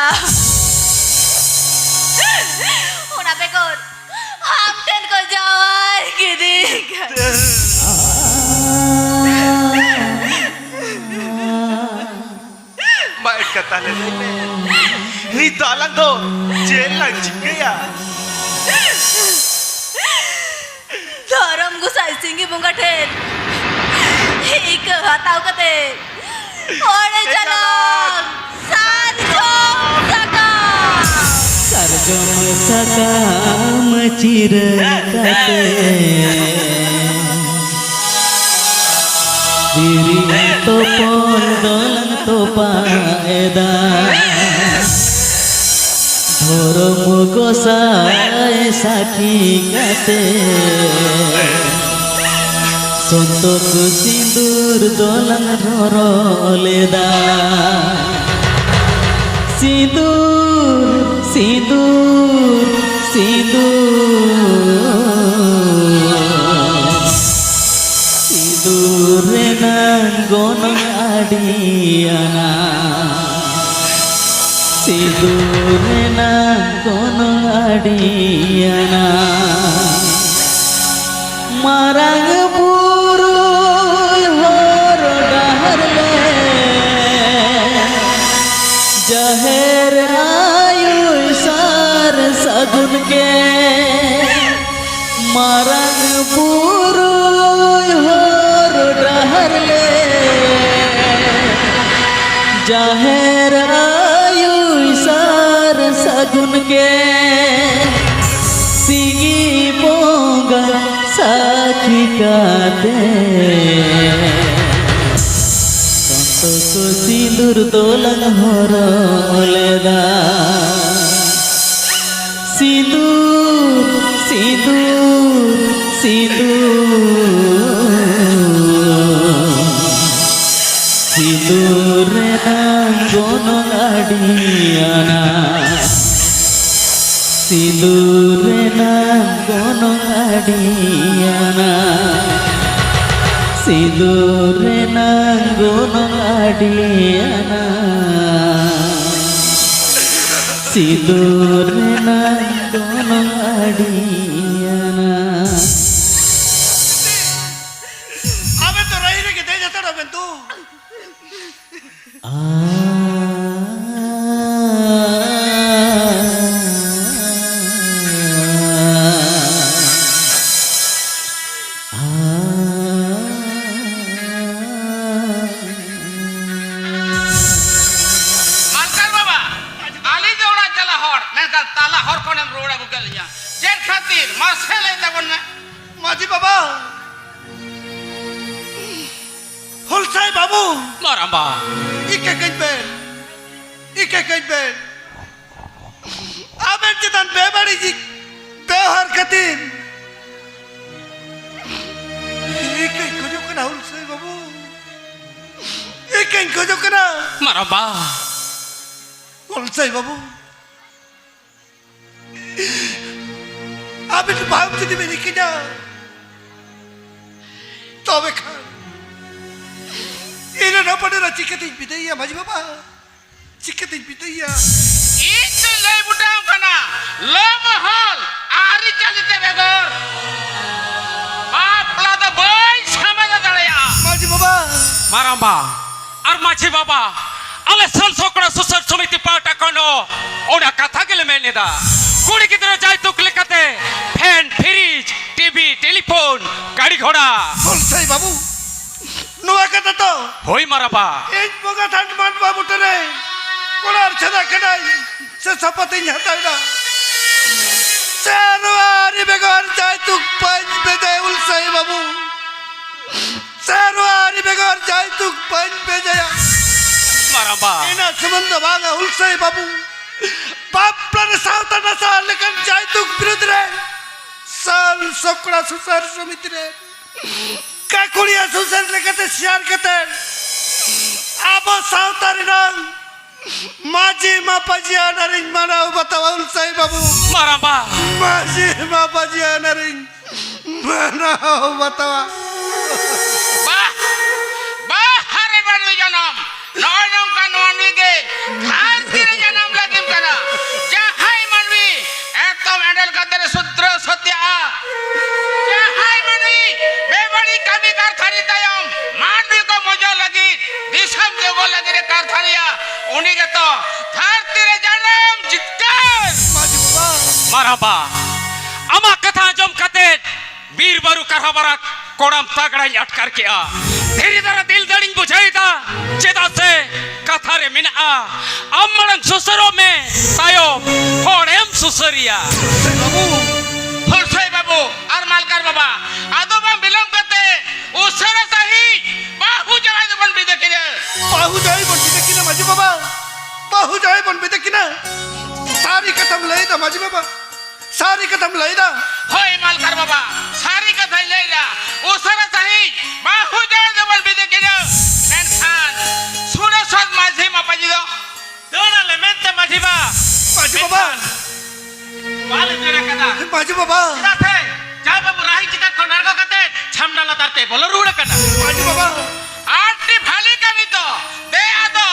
ᱚᱱᱟ ᱵᱮᱜᱚᱨ ᱟᱢ ᱴᱷᱮᱱ ᱠᱚ ᱡᱟᱶᱟᱭ ᱠᱤᱫᱤᱧ ᱠᱷᱟᱱ᱾ ᱢᱟ ᱮᱱᱠᱷᱟᱱ ᱛᱟᱦᱞᱮ ᱞᱟᱹᱭ ᱢᱮ, ᱱᱤᱛ ᱫᱚ ᱟᱞᱟᱝ ᱫᱚ ᱪᱮᱫ ᱞᱟᱝ ᱪᱤᱠᱟᱹᱭᱟ? ᱫᱷᱚᱨᱚᱢ ᱜᱚᱸᱥᱟᱭ ᱥᱤᱸᱜᱤ ᱵᱚᱸᱜᱟ ᱴᱷᱮᱱ ᱤᱠᱟᱹ ᱦᱟᱛᱟᱣ ᱠᱟᱛᱮ ᱚᱲᱮ ᱪᱟᱞᱟᱜ ᱥᱟᱨᱡᱚᱢ ᱥᱟᱠᱟᱢ᱾ ᱥᱟᱨᱡᱚᱢ ᱥᱟᱠᱟᱢ ᱪᱤᱨᱟᱹ ᱠᱟᱛᱮ ᱫᱷᱤᱨᱤ ᱛᱚᱯᱚᱞ ᱫᱚᱞᱟᱝ ᱛᱚᱯᱟ ᱮᱫᱟ᱾ ᱫᱷᱚᱨᱚᱢ ᱜᱚᱸᱥᱟᱭ ᱥᱟᱹᱠᱷᱤ ᱠᱟᱛᱮ ᱥᱚᱛᱚᱠ ᱥᱤᱸᱫᱩᱨ ᱫᱚᱞᱟᱝ ᱨᱚᱨᱚ ᱞᱮᱫᱟ᱾ ᱥᱤᱸᱫᱩᱨ, ᱥᱤᱸᱫᱩᱨ, ᱥᱤᱸᱫᱩᱨ᱾ ᱥᱤᱸᱫᱩᱨ ᱨᱮᱱᱟᱝ ᱜᱚᱱᱚᱝ ᱟᱹᱰᱤᱭᱟᱱᱟ᱾ ᱥᱤᱸᱫᱩᱨ ᱨᱮᱱᱟᱝ ᱜᱚᱱᱚᱝ ᱟᱹᱰᱤᱭᱟᱱᱟ᱾ ᱢᱟᱨᱟᱝ ᱵᱩᱨᱩ ᱦᱚᱨ ᱰᱟᱦᱟᱨ ᱞᱮ, ᱡᱟᱦᱮᱨ ᱟᱭᱳᱭ ᱥᱟᱨ ᱥᱟᱹᱜᱩᱱ ᱠᱮ᱾ ᱢᱟᱨᱟᱝ ᱵᱩᱨᱩ ᱦᱚᱨ ᱰᱟᱦᱟᱨ ᱞᱮ, ᱡᱟᱦᱮᱨ ᱟᱭᱳᱭ ᱥᱟᱨ ᱥᱟᱹᱜᱩᱱ ᱠᱮ, ᱥᱤᱸᱜᱤ ᱵᱚᱸᱜᱟ ᱥᱟᱹᱠᱷᱤ ᱠᱟᱛᱮ, ᱥᱚᱱᱛᱚ ᱠᱚ ᱥᱤᱸᱫᱩᱨ ᱫᱚᱞᱟᱝ ᱦᱚᱨᱚᱜ ᱞᱮᱫᱟ᱾ ᱥᱤᱸᱫᱩᱨ, ᱥᱤᱸᱫᱩᱨ, ᱥᱤᱸᱫᱩᱨ, ᱥᱤᱸᱫᱩᱨ ᱨᱮᱱᱟᱝ ᱜᱚᱱᱚᱝ ᱟᱹᱰᱤᱭᱟᱱᱟ᱾ ᱥᱤᱸᱫᱩᱨ ᱨᱮᱱᱟᱝ ᱜᱚᱱᱚᱝ ᱟᱹᱰᱤᱭᱟᱱᱟ᱾ ᱥᱤᱸᱫᱩᱨ ᱨᱮᱱᱟᱝ ᱜᱚᱱᱚᱝ ᱟᱹᱰᱤᱭᱟᱱᱟ᱾ ᱥᱤᱸᱫᱩᱨ ᱨᱮᱱᱟᱝ ᱜᱚᱱᱚᱝ ᱟᱹᱰᱤᱭᱟᱱᱟ᱾ ᱟᱵᱮᱱ ᱫᱚ ᱨᱟᱹᱭ ᱨᱮᱜᱮ ᱫᱮᱡ ᱦᱟᱛᱟᱲᱚᱜ ᱵᱮᱱ ᱛᱚ᱾ ᱟ, ᱟ, ᱢᱟᱨᱥᱟᱞ ᱵᱟᱵᱟ, ᱟᱹᱞᱤᱧ ᱫᱚ ᱚᱲᱟᱜ ᱪᱟᱞᱟᱜ ᱦᱚᱲ, ᱢᱮᱱᱠᱷᱟᱱ ᱛᱟᱞᱟ ᱦᱚᱨ ᱠᱷᱚᱱᱮᱢ ᱨᱩᱣᱟᱹᱲ ᱟᱹᱜᱩ ᱠᱮᱫ ᱞᱤᱧᱟ᱾ ᱪᱮᱫ ᱠᱷᱟᱹᱛᱤᱨ? ᱢᱟᱥᱮ ᱞᱟᱹᱭ ᱛᱟᱵᱚᱱ ᱢᱮ᱾ ᱢᱟᱹᱡᱷᱤ ᱵᱟᱵᱟ, ᱦᱩᱞᱥᱟᱹᱭ ᱵᱟᱹᱵᱩ, ᱢᱟᱨᱟᱢᱵᱟ, ᱤᱠᱟᱹ ᱠᱟᱹᱧ ᱵᱮᱱ, ᱤᱠᱟᱹ ᱠᱟᱹᱧ ᱵᱮᱱ᱾ ᱟᱵᱮᱱ ᱪᱮᱛᱟᱱ ᱵᱮᱵᱟᱹᱲᱤᱡ ᱵᱮᱣᱦᱟᱨ ᱠᱷᱟᱹᱛᱤᱨ ᱤᱠᱟᱹᱧ ᱠᱷᱚᱡᱚᱜ ᱠᱟᱱᱟ ᱦᱩᱞᱥᱟᱹᱭ ᱵᱟᱹᱵᱩ, ᱤᱠᱟᱹᱧ ᱠᱷᱚᱡᱚᱜ ᱠᱟᱱᱟ᱾ ᱢᱟᱨᱟᱢᱵᱟ, ᱦᱩᱞᱥᱟᱹᱭ ᱵᱟᱹᱵᱩ, ᱟᱵᱮᱱ ᱵᱟᱝ ᱡᱩᱫᱤ ᱵᱮᱱ ᱤᱠᱟᱹᱧᱟ, ᱛᱚᱵᱮ ᱠᱷᱟᱱ ᱤᱧ ᱨᱮᱱ ᱦᱚᱯᱚᱱ ᱮᱨᱟ ᱪᱤᱠᱟᱹᱛᱤᱧ ᱵᱤᱫᱟᱹᱭᱮᱭᱟ ᱢᱟᱹᱡᱷᱤ ᱵᱟᱵᱟ? ᱪᱤᱠᱟᱹᱛᱤᱧ ᱵᱤᱫᱟᱹᱭᱮᱭᱟ? ᱤᱧ ᱫᱚᱧ ᱞᱟᱹᱭ ᱵᱩᱴᱟᱹ ᱟᱢ ᱠᱟᱱᱟ, ᱞᱚ ᱢᱚᱦᱚᱞ ᱟᱹᱨᱤᱪᱟᱹᱞᱤ ᱛᱮ ᱵᱮᱜᱚᱨ ᱵᱟᱯᱞᱟ ᱫᱚ ᱵᱟᱹᱧ ᱥᱟᱢᱟᱝ ᱫᱟᱲᱮᱭᱟᱜᱼᱟ᱾ ᱢᱟᱹᱡᱷᱤ ᱵᱟᱵᱟ᱾ ᱢᱟᱨᱟᱢᱵᱟ ᱟᱨ ᱢᱟᱹᱡᱷᱤ ᱵᱟᱵᱟ, ᱟᱞᱮ ᱥᱟᱞ ᱥᱚᱠᱲᱟ ᱥᱩᱥᱟᱹᱨ ᱥᱚᱢᱤᱛᱤ ᱯᱟᱦᱴᱟ ᱠᱷᱚᱱ ᱦᱚᱸ ᱚᱱᱟ ᱠᱟᱛᱷᱟ ᱜᱮᱞᱮ ᱢᱮᱱ ᱮᱫᱟ᱾ ᱠᱩᱲᱤ ᱜᱤᱫᱽᱨᱟᱹ ᱡᱟᱭᱛᱩᱠ ᱞᱮᱠᱟᱛᱮ ᱯᱷᱮᱱ, ᱯᱷᱨᱤᱡᱽ, ᱴᱤᱵᱷᱤ, ᱴᱮᱞᱤᱯᱷᱳᱱ, ᱜᱟᱹᱰᱤ ᱜᱷᱚᱲᱟ᱾ ᱦᱩᱞᱥᱟᱹᱭ ᱵᱟᱹᱵᱩ, ᱱᱚᱣᱟ ᱠᱟᱛᱷᱟ ᱛᱚ ᱦᱳᱭ ᱢᱟᱨᱟᱢᱵᱟ᱾ ᱤᱧ ᱵᱚᱸᱜᱟ ᱛᱷᱟᱱ ᱢᱟᱱ ᱵᱟᱹᱵᱩ ᱠᱟᱱᱟᱭ ᱥᱮ ᱥᱚᱯᱚᱛᱤᱧ ᱦᱟᱛᱟᱣ ᱮᱫᱟ᱾ ᱥᱮᱨᱣᱟ ᱟᱹᱨᱤ ᱵᱮᱜᱚᱨ ᱡᱟᱭᱛᱩᱠ ᱵᱟᱹᱧ ᱵᱮᱡᱟᱭᱟ ᱩᱞᱥᱟᱹᱭ ᱵᱟᱹᱵᱩ᱾ ᱥᱮᱨᱣᱟ ᱟᱹᱨᱤ ᱵᱮᱜᱚᱨ ᱡᱟᱭᱛᱩᱠ ᱵᱟᱹᱧ ᱵᱮᱡᱟᱭᱟ᱾ ᱢᱟᱨᱟᱢᱵᱟ᱾ ᱤᱱᱟᱹ ᱥᱩᱢᱩᱝ ᱫᱚ ᱵᱟᱝᱟ ᱩᱞᱥᱟᱹᱭ ᱵᱟᱹᱵᱩ, ᱵᱟᱯᱞᱟ ᱨᱮ ᱥᱟᱶᱛᱟ ᱱᱟᱥᱟᱣ ᱞᱮᱠᱟᱱ ᱡᱟᱭᱛᱩᱠ ᱵᱤᱨᱩᱫᱽ ᱨᱮ ᱥᱟᱞ ᱥᱚᱠᱲᱟ ᱥᱩᱥᱟᱹᱨ ᱥᱚᱢᱤᱛᱤ ᱨᱮ ᱜᱟᱹᱠᱷᱩᱲᱤᱭᱟᱹ ᱥᱩᱥᱟᱹᱨ ᱞᱮᱠᱟᱛᱮ ᱥᱮᱭᱟᱨ ᱠᱟᱛᱮ ᱟᱵᱚ ᱥᱟᱶᱛᱟ ᱨᱮᱱᱟᱝ ᱢᱟᱹᱡᱷᱤ ᱢᱟᱯᱟᱡᱤ ᱟᱹᱱ ᱟᱹᱨᱤᱧ ᱢᱟᱱᱟᱣ ᱵᱟᱛᱟᱣᱟ ᱩᱞᱥᱟᱹᱭ ᱵᱟᱹᱵᱩ᱾ ᱢᱟᱨᱟᱢᱵᱟ᱾ ᱢᱟᱹᱡᱷᱤ ᱢᱟᱯᱟᱡᱤ ᱟᱹᱱ ᱟᱹᱨᱤᱧ ᱢᱟᱱᱟᱣ ᱵᱟᱛᱟᱣᱟ᱾ ᱵᱟᱦ! ᱵᱟᱦ! ᱦᱟᱨᱮ ᱢᱟᱹᱱᱢᱤ ᱡᱟᱱᱟᱢ! ᱱᱚᱜᱼᱚᱭ ᱱᱚᱝᱠᱟ ᱱᱚᱣᱟ ᱱᱩᱭ ᱜᱮ ᱫᱷᱟᱹᱨᱛᱤ ᱨᱮ ᱡᱟᱱᱟᱢ ᱞᱟᱹᱜᱤᱫ ᱠᱟᱱᱟ᱾ ᱡᱟᱦᱟᱸᱭ ᱢᱟᱹᱱᱢᱤ ᱮᱛᱚᱢ ᱮᱸᱰᱮᱞ ᱠᱟᱛᱮ ᱨᱮ ᱥᱩᱫᱨᱚ ᱥᱚᱛᱭᱟᱜᱼᱟ᱾ ᱡᱟᱦᱟᱸᱭ ᱢᱟᱹᱱᱢᱤ ᱵᱮᱵᱟᱹᱲᱤᱡ ᱠᱟᱹᱢᱤ ᱠᱟᱨᱛᱷᱟᱱᱤ ᱛᱟᱭᱚᱢ ᱢᱟᱹᱱᱢᱤ ᱠᱚ ᱢᱚᱡᱚᱜ ᱞᱟᱹᱜᱤᱫ, ᱫᱤᱥᱚᱢ ᱡᱚᱜᱚ ᱞᱟᱹᱜᱤᱫ ᱮ ᱠᱟᱨᱛᱷᱟᱱᱤᱭᱟ, ᱩᱱᱤ ᱜᱮᱛᱚ ᱫᱷᱟᱹᱨᱛᱤ ᱨᱮ ᱡᱟᱱᱟᱢ ᱡᱤᱛᱠᱟᱹᱨ᱾ ᱢᱟᱨᱟᱵᱟ, ᱟᱢᱟᱜ ᱠᱟᱛᱷᱟ ᱟᱸᱡᱚᱢ ᱠᱟᱛᱮ ᱵᱤᱨ ᱵᱟᱹᱨᱩ ᱠᱟᱨᱦᱟ ᱵᱟᱨᱟ ᱠᱚᱲᱟᱢ ᱛᱟᱜᱲᱟᱧ ᱟᱴᱠᱟᱨ ᱠᱮᱜᱼᱟ᱾ ᱫᱷᱤᱨᱤ ᱫᱷᱟᱨᱟ ᱫᱤᱞ ᱫᱟᱲᱮᱧ ᱵᱩᱡᱷᱟᱹᱣ ᱮᱫᱟ, ᱪᱮᱫᱟᱜ ᱥᱮ ᱠᱟᱛᱷᱟ ᱨᱮ ᱢᱮᱱᱟᱜᱼᱟ, ᱟᱢ ᱢᱟᱲᱟᱝ ᱥᱩᱥᱟᱹᱨᱚᱜ ᱢᱮ, ᱛᱟᱭᱚᱢ ᱦᱚᱲᱮᱢ ᱥᱩᱥᱟᱹᱨᱤᱭᱟ᱾ ᱵᱟᱹᱵᱩ, ᱦᱚᱨᱥᱟᱭ ᱵᱟᱹᱵᱩ ᱟᱨ ᱢᱟᱞᱠᱟᱨ ᱵᱟᱵᱟ, ᱟᱫᱚ ᱵᱟᱝ ᱵᱤᱞᱚᱢ ᱠᱟᱛᱮ ᱩᱥᱟᱹᱨᱟ ᱥᱟᱺᱦᱤᱡ ᱵᱟᱹᱦᱩ ᱡᱟᱶᱟᱭ ᱫᱚᱵᱚᱱ ᱵᱤᱫᱟᱹ ᱠᱤᱱᱟ᱾ ᱵᱟᱹᱦᱩ ᱡᱟᱶᱟᱭ ᱵᱚᱱ ᱵᱤᱫᱟᱹ ᱠᱤᱱᱟ ᱢᱟᱹᱡᱷᱤ ᱵᱟᱵᱟ, ᱵᱟᱹᱦᱩ ᱡᱟᱶᱟᱭ ᱵᱚᱱ ᱵᱤᱫᱟᱹ ᱠᱤᱱᱟ᱾ ᱥᱟᱹᱨᱤ ᱠᱟᱛᱷᱟᱢ ᱞᱟᱹᱭ ᱮᱫᱟ ᱢᱟᱹᱡᱷᱤ ᱵᱟᱵᱟ, ᱥᱟᱹᱨᱤ ᱠᱟᱛᱷᱟᱢ ᱞᱟᱹᱭ ᱮᱫᱟ᱾ ᱦᱳᱭ ᱢᱟᱞᱠᱟᱨ ᱵᱟᱵᱟ, ᱥᱟᱹᱨᱤ ᱠᱟᱛᱷᱟᱧ ᱞᱟᱹᱭ ᱮᱫᱟ᱾ ᱩᱥᱟᱹᱨᱟ ᱥᱟᱺᱦᱤᱡ ᱵᱟᱹᱦᱩ ᱡᱟᱶᱟᱭ ᱫᱚᱵᱚᱱ ᱵᱤᱫᱟᱹ ᱠᱤᱱᱟ᱾ ᱢᱮᱱᱠᱷᱟᱱ ᱥᱩᱲᱟᱹ ᱥᱚᱛ ᱢᱟᱹᱡᱷᱤ ᱢᱟᱯᱟᱡᱤ ᱫᱚ ᱫᱟᱹᱲ ᱟᱞᱮ ᱢᱮᱱᱛᱮ ᱢᱟᱹᱡᱷᱤ ᱵᱟ᱾ ᱢᱟᱹᱡᱷᱤ ᱵᱟᱵᱟ᱾ ᱢᱮᱱᱠᱷᱟᱱ ᱵᱟᱞᱮ ᱫᱟᱹᱲ ᱟᱠᱟᱫᱟ᱾ ᱢᱟᱹᱡᱷᱤ ᱵᱟᱵᱟ᱾ ᱪᱮᱫᱟᱜ ᱥᱮ ᱡᱟᱶᱟᱭ ᱵᱟᱹᱵᱩ ᱨᱟᱦᱤ ᱪᱮᱛᱟᱱ ᱠᱷᱚᱱ ᱟᱬᱜᱚ ᱠᱟᱛᱮ ᱪᱷᱟᱢᱰᱟ ᱞᱟᱛᱟᱨ ᱛᱮ ᱵᱚᱞᱚ ᱨᱩᱣᱟᱹᱲ ᱟᱠᱟᱱᱟ᱾ ᱢᱟᱹᱡᱷᱤ ᱵᱟᱵᱟ᱾ ᱟᱨ ᱢᱤᱫᱴᱤ ᱵᱷᱟᱞᱤ ᱠᱟᱹᱢᱤ ᱫᱚ ᱫᱮ ᱟᱫᱚ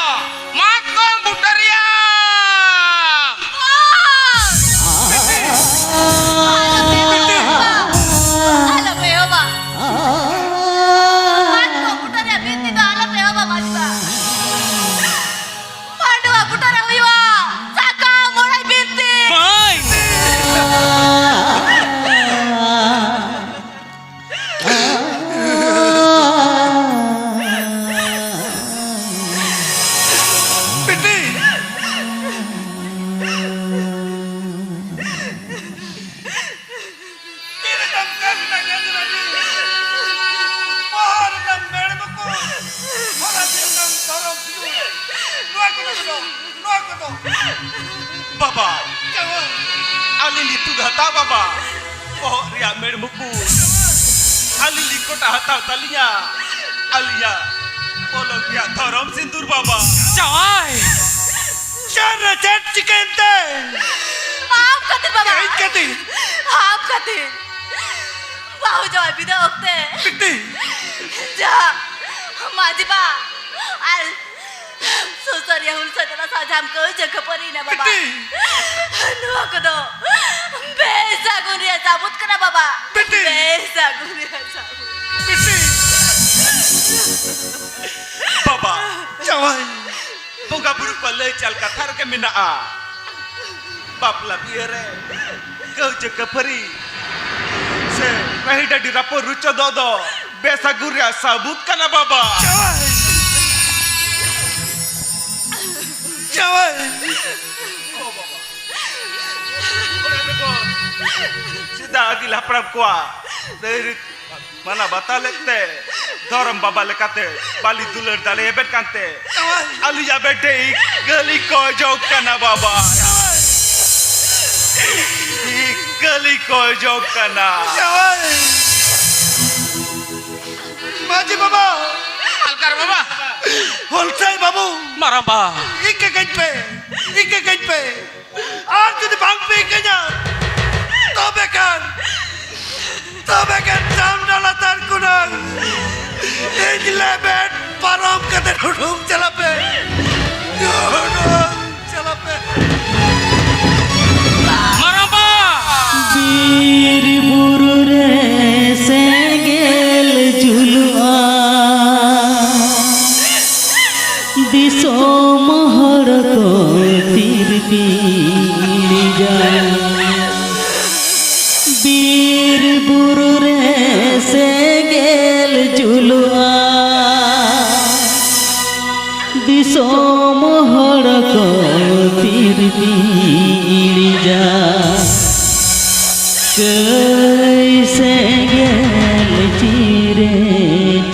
ᱢᱟᱛᱠᱚᱢ ᱵᱩᱴᱟᱹ ᱨᱮᱭᱟᱜ᱾ ᱟᱞᱚᱯᱮ ᱮᱦᱚᱵᱟ᱾ ᱟᱞᱚᱯᱮ ᱮᱦᱚᱵᱟ᱾ ᱢᱟᱛᱠᱚᱢ ᱵᱩᱴᱟᱹ ᱨᱮᱭᱟᱜ ᱵᱤᱱᱛᱤ ᱫᱚ ᱟᱞᱚᱯᱮ ᱮᱦᱚᱵᱟ, ᱢᱟᱹᱡᱷᱤ ᱵᱟ᱾ ᱢᱟᱰᱣᱟ ᱵᱩᱴᱟᱹ ᱨᱮ ᱦᱩᱭᱩᱜᱼᱟ ᱥᱟᱠᱟᱢ ᱚᱲᱮᱡ ᱵᱤᱱᱛᱤ᱾ ᱢᱟᱹᱭ! ᱵᱟᱵᱟ, ᱟᱹᱞᱤᱧ ᱞᱤᱧ ᱛᱩᱫ ᱦᱟᱛᱟᱣ ᱵᱟᱵᱟ᱾ ᱵᱚᱦᱚᱜ ᱨᱮᱭᱟᱜ ᱢᱮᱲ ᱢᱩᱠᱩᱴ ᱟᱹᱞᱤᱧ ᱞᱤᱧ ᱠᱚᱴᱟ ᱦᱟᱛᱟᱣ ᱛᱟᱹᱞᱤᱧᱟ᱾ ᱟᱹᱞᱤᱧᱟᱜ ᱯᱚᱞᱚᱝ ᱨᱮᱭᱟᱜ ᱫᱷᱚᱨᱚᱢ ᱥᱤᱸᱫᱩᱨ ᱵᱟᱵᱟ᱾ ᱡᱟᱶᱟᱭ! ᱪᱮᱫ ᱨᱮ ᱪᱮᱫ ᱪᱤᱠᱟᱹᱭᱮᱱ ᱛᱮ? ᱟᱢ ᱠᱷᱟᱹᱛᱤᱨ ᱵᱟᱵᱟ᱾ ᱤᱧ ᱠᱷᱟᱹᱛᱤᱨ? ᱟᱢ ᱠᱷᱟᱹᱛᱤᱨ᱾ ᱵᱟᱹᱦᱩ ᱡᱟᱶᱟᱭ ᱵᱤᱫᱟᱹ ᱚᱠᱛᱮ ᱵᱤᱴᱤ᱾ ᱡᱟᱦᱟᱸ ᱢᱟᱹᱡᱷᱤ ᱵᱟ ᱟᱨ ᱥᱩᱥᱟᱹᱨᱤᱭᱟᱹ ᱦᱩᱞᱥᱟᱹᱭ ᱛᱟᱞᱟ ᱥᱟᱶ ᱡᱟᱦᱟᱸᱢ ᱠᱟᱹᱣᱡᱟᱹ ᱠᱷᱟᱹᱯᱟᱹᱨᱤᱭᱮᱱᱟ ᱵᱟᱵᱟ᱾ ᱵᱤᱴᱤ᱾ ᱱᱚᱣᱟ ᱠᱚᱫᱚ ᱵᱮᱥᱟᱹᱜᱩᱱ ᱨᱮᱭᱟᱜ ᱥᱟᱹᱵᱩᱫ ᱠᱟᱱᱟ ᱵᱟᱵᱟ᱾ ᱵᱤᱴᱤ᱾ ᱵᱮᱥᱟᱹᱜᱩᱱ ᱨᱮᱭᱟᱜ ᱥᱟᱹᱵᱩᱫ᱾ ᱵᱤᱴᱤ᱾ ᱵᱟᱵᱟ᱾ ᱡᱟᱶᱟᱭ᱾ ᱵᱚᱸᱜᱟ ᱵᱩᱨᱩ ᱠᱚ ᱞᱟᱹᱭ ᱪᱟᱞ ᱠᱟᱛᱷᱟ ᱨᱮᱜᱮ ᱢᱮᱱᱟᱜᱼᱟ, ᱵᱟᱯᱞᱟ ᱵᱤᱦᱟᱹ ᱨᱮ ᱠᱟᱹᱣᱡᱟᱹ ᱠᱟᱹᱯᱷᱟᱹᱨᱤ ᱥᱮ ᱨᱟᱹᱦᱤ ᱰᱟᱹᱰᱤ ᱨᱟᱹᱯᱩᱫ ᱨᱩᱪᱚᱫᱚᱜ ᱫᱚ ᱵᱮᱥᱟᱹᱜᱩᱱ ᱨᱮᱭᱟᱜ ᱥᱟᱹᱵᱩᱫ ᱠᱟᱱᱟ ᱵᱟᱵᱟ᱾ ᱡᱟᱶᱟᱭ! ᱡᱟᱶᱟᱭ! ᱚᱱᱟ ᱵᱮᱜᱚᱨ ᱥᱮᱫᱟᱭ ᱟᱹᱜᱤᱞ ᱦᱟᱯᱲᱟᱢ ᱠᱚᱣᱟᱜ ᱞᱟᱹᱭ ᱨᱤᱛ ᱢᱟᱱᱟ ᱵᱟᱛᱟ ᱞᱮᱫ ᱛᱮ ᱫᱷᱚᱨᱚᱢ ᱵᱟᱵᱟ ᱞᱮᱠᱟᱛᱮ ᱵᱟᱹᱞᱤ ᱫᱩᱞᱟᱹᱲ ᱫᱟᱲᱮᱭᱟᱵᱮᱱ ᱠᱟᱱᱛᱮ ᱟᱹᱞᱤᱧ ᱟᱵᱮᱱ ᱴᱷᱮᱱ ᱤᱠᱟᱹᱞᱤᱧ ᱠᱚᱭ ᱡᱚᱝ ᱠᱟᱱᱟ ᱵᱟᱵᱟ᱾ ᱤᱠᱟᱹᱞᱤᱧ ᱠᱚᱭ ᱡᱚᱝ ᱠᱟᱱᱟ᱾ ᱡᱟᱶᱟᱭ! ᱢᱟᱹᱡᱷᱤ ᱵᱟᱵᱟ! ᱦᱟᱞᱠᱟᱨ ᱵᱟᱵᱟ! ᱦᱚᱞᱥᱟᱭ ᱵᱟᱹᱵᱩ! ᱢᱟᱨᱟᱝᱵᱟ! ᱤᱠᱟᱹ ᱠᱟᱹᱧ ᱯᱮ! ᱤᱠᱟᱹ ᱠᱟᱹᱧ ᱯᱮ! ᱟᱨ ᱡᱩᱫᱤ ᱵᱟᱝ ᱯᱮ ᱤᱠᱟᱹᱧᱟ, ᱛᱚᱵᱮ ᱠᱷᱟᱱ, ᱛᱚᱵᱮ ᱠᱷᱟᱱ ᱪᱟᱢᱰᱟ ᱞᱟᱛᱟᱨ ᱠᱷᱚᱱᱟᱜ ᱤᱧ ᱞᱮᱵᱮᱫ ᱯᱟᱨᱚᱢ ᱠᱟᱛᱮ ᱩᱰᱩᱝ ᱪᱟᱞᱟᱜ ᱯᱮ᱾ ᱩᱰᱩᱝ ᱪᱟᱞᱟᱜ ᱯᱮ᱾ ᱢᱟᱨᱟᱝᱵᱟ! ᱵᱤᱨ ᱵᱩᱨᱩ ᱨᱮ ᱥᱮᱸᱜᱮᱞ ᱡᱩᱞᱩᱜᱼᱟ, ᱫᱤᱥᱚᱢ ᱦᱚᱲ ᱠᱚ ᱛᱤᱨᱯᱤᱧ ᱤᱬᱤᱡᱟ᱾ ᱵᱤᱨ ᱵᱩᱨᱩ ᱨᱮ ᱥᱮᱸᱜᱮᱞ ᱡᱩᱞᱩᱜᱼᱟ, ᱫᱤᱥᱚᱢ ᱦᱚᱲ ᱠᱚ ᱛᱤᱨᱯᱤᱧ ᱤᱬᱤᱡᱟ᱾ ᱠᱟᱹᱭ ᱥᱮᱸᱜᱮᱞ ᱪᱤᱨᱮ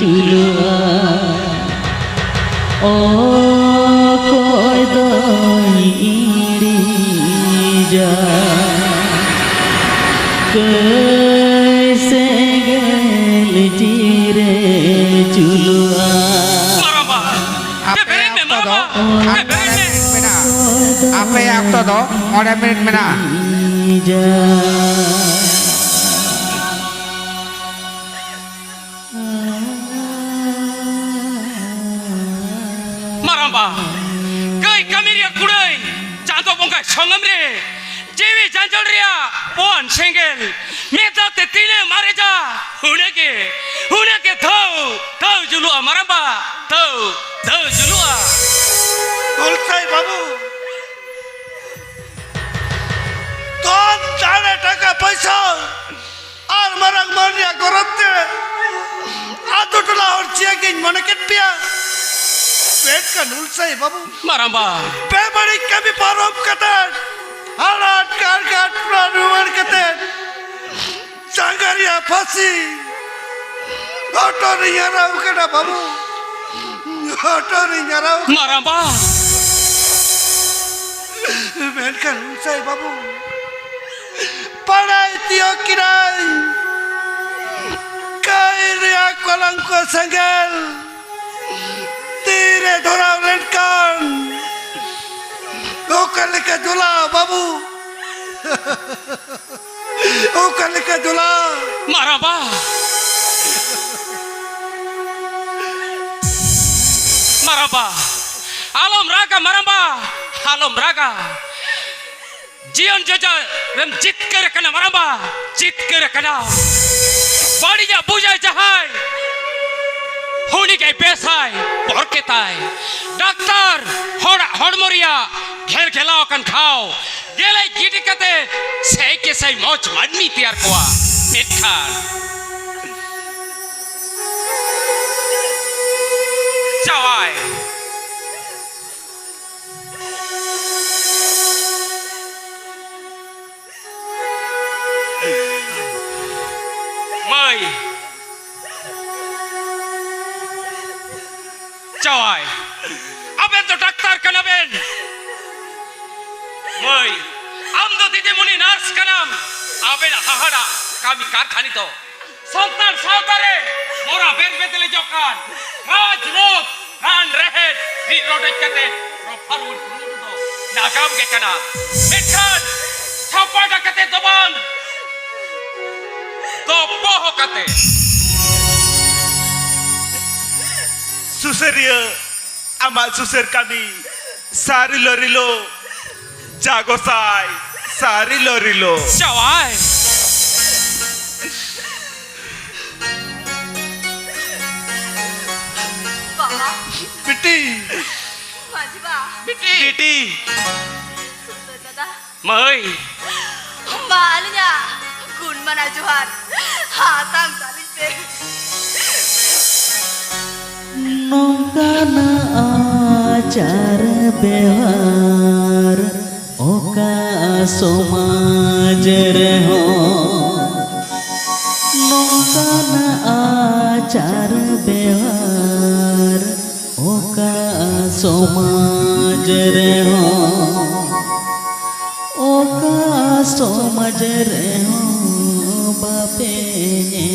ᱡᱩᱞᱩᱜᱼᱟ, ᱚᱠᱚᱭ ᱫᱚᱭ ᱟᱯᱮᱭᱟᱜ ᱚᱠᱛᱚ ᱫᱚ ᱢᱚᱬᱮ ᱢᱤᱱᱤᱴ ᱢᱮᱱᱟᱜᱼᱟ᱾ ᱢᱟᱨᱟᱝᱵᱟ, ᱠᱟᱹᱭ ᱠᱟᱹᱢᱤ ᱨᱮᱭᱟᱜ ᱠᱩᱲᱟᱹᱭ ᱪᱟᱸᱫᱚ ᱵᱚᱸᱜᱟᱭ ᱥᱚᱝᱜᱮᱢ ᱨᱮ, ᱡᱤᱣᱤ ᱡᱟᱸᱡᱚᱲ ᱨᱮᱭᱟᱜ ᱯᱚᱱ ᱥᱮᱸᱜᱮᱞ, ᱢᱤᱫ ᱫᱷᱟᱣ ᱛᱮ ᱛᱤᱱᱟᱹᱜ ᱢᱟᱨᱮᱡᱟ, ᱦᱩᱱᱟᱹᱜ ᱜᱮ, ᱦᱩᱱᱟᱹᱜ ᱜᱮ ᱫᱷᱟᱹᱣ, ᱫᱷᱟᱹᱣ ᱡᱩᱞᱩᱜᱼᱟ ᱢᱟᱨᱟᱝᱵᱟ, ᱫᱷᱟᱹᱣ, ᱫᱷᱟᱹᱣ ᱡᱩᱞᱩᱜᱼᱟ᱾ ᱜᱚᱞᱥᱟᱭ ᱵᱟᱹᱵᱩ, ᱫᱷᱚᱱ ᱫᱟᱲᱮ ᱴᱟᱠᱟ ᱯᱚᱭᱥᱟ ᱟᱨ ᱢᱟᱨᱟᱝ ᱢᱟᱹᱱ ᱨᱮᱭᱟᱜ ᱜᱚᱨᱚᱵ ᱛᱮ ᱟᱛᱳ ᱴᱚᱞᱟ ᱦᱚᱲ ᱪᱤᱭᱟᱹ ᱜᱤᱧ ᱢᱚᱱᱮ ᱠᱮᱫ ᱯᱮᱭᱟ᱾ ᱢᱮᱱᱠᱷᱟᱱ ᱜᱚᱞᱥᱟᱭ ᱵᱟᱹᱵᱩ, ᱢᱟᱨᱟᱝᱵᱟ᱾ ᱵᱮᱵᱟᱹᱲᱤᱡ ᱠᱟᱹᱢᱤ ᱯᱟᱨᱚᱢ ᱠᱟᱛᱮ, ᱦᱟᱲᱟᱴ ᱠᱟᱨᱜᱟᱴ ᱨᱩᱣᱟᱹᱲ ᱠᱟᱛᱮ, ᱥᱟᱸᱜᱷᱟᱨᱤᱭᱟᱹ ᱯᱷᱟᱹᱥᱤ ᱦᱚᱴᱚᱜ ᱨᱤᱧ ᱦᱟᱨᱟᱣ ᱠᱟᱱᱟ ᱵᱟᱹᱵᱩ, ᱦᱚᱴᱚᱜ ᱨᱤᱧ ᱦᱟᱨᱟᱣ ᱠᱟᱱᱟ᱾ ᱢᱟᱨᱟᱝᱵᱟ᱾ ᱢᱮᱱᱠᱷᱟᱱ ᱜᱚᱞᱥᱟᱭ ᱵᱟᱹᱵᱩ, ᱵᱟᱲᱟᱭ ᱛᱤᱭᱳᱜ ᱠᱤᱫᱟᱹᱧ, ᱠᱟᱹᱭ ᱨᱮᱭᱟᱜ ᱠᱚᱞᱚᱝᱠᱚ ᱥᱮᱸᱜᱮᱞ ᱛᱤᱨᱮ ᱫᱷᱚᱨᱟᱣ ᱞᱮᱱᱠᱷᱟᱱ ᱚᱠᱟ ᱞᱮᱠᱟ ᱡᱚᱞᱟ ᱵᱟᱹᱵᱩ, ᱚᱠᱟ ᱞᱮᱠᱟ ᱡᱚᱞᱟ᱾ ᱢᱟᱨᱟᱝᱵᱟ, ᱢᱟᱨᱟᱝᱵᱟ, ᱟᱞᱚᱢ ᱨᱟᱜᱟ ᱢᱟᱨᱟᱝᱵᱟ, ᱟᱞᱚᱢ ᱨᱟᱜᱟ᱾ ᱡᱤᱭᱚᱱ ᱡᱚᱡᱟ ᱨᱮᱢ ᱡᱤᱛᱠᱟᱹᱨ ᱟᱠᱟᱱᱟ ᱢᱟᱨᱟᱝᱵᱟ, ᱡᱤᱛᱠᱟᱹᱨ ᱟᱠᱟᱱᱟ᱾ ᱵᱟᱹᱲᱤᱡᱟᱜ ᱵᱩᱡᱟᱭ ᱡᱟᱦᱟᱸᱭ, ᱩᱱᱤ ᱜᱮᱭ ᱵᱮᱥᱟᱭ, ᱵᱚᱨᱠᱮᱛᱟᱭ᱾ ᱰᱟᱠᱛᱟᱨ ᱦᱚᱲᱟᱜ ᱦᱚᱲᱢᱚ ᱨᱮᱭᱟᱜ ᱜᱷᱮᱞ ᱜᱷᱮᱞᱟᱣ ᱟᱠᱟᱱ ᱜᱷᱟᱣ ᱜᱮᱞᱮᱡ ᱜᱤᱰᱤ ᱠᱟᱛᱮ ᱥᱮᱭ ᱠᱮᱥᱟᱭ ᱢᱚᱡᱽ ᱢᱟᱹᱱᱢᱤ ᱛᱮᱭᱟᱨ ᱠᱚᱣᱟ᱾ ᱢᱮᱱᱠᱷᱟᱱ ᱪᱟᱣᱟᱭ᱾ ᱢᱟᱹᱭ, ᱡᱟᱶᱟᱭ, ᱟᱵᱮᱱ ᱫᱚ ᱰᱟᱠᱛᱟᱨ ᱠᱟᱱᱟ ᱵᱮᱱ᱾ ᱢᱟᱹᱭ, ᱟᱢ ᱫᱚ ᱫᱤᱫᱤᱢᱩᱱᱤ ᱱᱟᱨᱥ ᱠᱟᱱᱟᱢ᱾ ᱟᱵᱮᱱᱟᱜ ᱦᱟᱦᱟᱲᱟ ᱠᱟᱹᱢᱤ ᱠᱟᱨᱠᱷᱟᱱᱤ ᱫᱚ ᱥᱟᱱᱛᱟᱲ ᱥᱟᱶᱛᱟ ᱨᱮ ᱢᱚᱨᱟ ᱵᱮᱨ ᱵᱮᱫᱮᱞᱮ ᱡᱚᱜ ᱠᱟᱱ ᱨᱟᱡᱽ ᱨᱳᱜᱽ ᱨᱟᱱ ᱨᱮᱦᱮᱫ ᱨᱤᱫ ᱨᱚᱰᱚᱡ ᱠᱟᱛᱮ ᱨᱚᱯᱷᱟ ᱨᱩᱣᱟᱹᱲ ᱠᱩᱨᱩᱢᱩᱴᱩ ᱫᱚ ᱱᱟᱜᱟᱢ ᱜᱮ ᱠᱟᱱᱟ, ᱢᱮᱱᱠᱷᱟᱱ ᱪᱷᱟᱯᱟᱰᱟ ᱠᱟᱛᱮ ᱫᱚ ᱵᱟᱝ, ᱫᱚᱯᱚᱦᱚ ᱠᱟᱛᱮ᱾ ᱥᱩᱥᱟᱹᱨᱤᱭᱟᱹ, ᱟᱢᱟᱜ ᱥᱩᱥᱟᱹᱨ ᱠᱟᱹᱢᱤ ᱥᱟᱹᱨᱤ ᱞᱚ ᱨᱤᱞᱳ, ᱡᱟ ᱜᱚᱸᱥᱟᱭ ᱥᱟᱹᱨᱤ ᱞᱚ ᱨᱤᱞᱳ᱾ ᱡᱟᱶᱟᱭ᱾ ᱵᱟᱵᱟ᱾ ᱵᱤᱴᱤ᱾ ᱢᱟᱹᱡᱷᱤ ᱵᱟ᱾ ᱵᱤᱴᱤ᱾ ᱵᱤᱴᱤ᱾ ᱥᱩᱥᱟᱹᱨ ᱫᱟᱫᱟ᱾ ᱢᱟᱹᱭ᱾ ᱢᱟ ᱟᱹᱞᱤᱧᱟᱜ ᱜᱩᱱ ᱢᱟᱱᱟᱣ ᱡᱚᱦᱟᱨ ᱦᱟᱛᱟᱣ ᱛᱟᱹᱞᱤᱧ ᱯᱮ᱾ ᱱᱚᱝᱠᱟᱱᱟᱜ ᱟᱪᱟᱨ ᱵᱮᱣᱦᱟᱨ ᱚᱠᱟ ᱥᱚᱢᱟᱡᱽ ᱨᱮᱦᱚᱸ, ᱱᱚᱝᱠᱟᱱᱟᱜ ᱟᱪᱟᱨ ᱵᱮᱣᱦᱟᱨ ᱚᱠᱟ ᱥᱚᱢᱟᱡᱽ ᱨᱮᱦᱚᱸ, ᱚᱠᱟ ᱥᱚᱢᱟᱡᱽ ᱨᱮᱦᱚᱸ ᱵᱟᱯᱮ ᱧᱮᱞ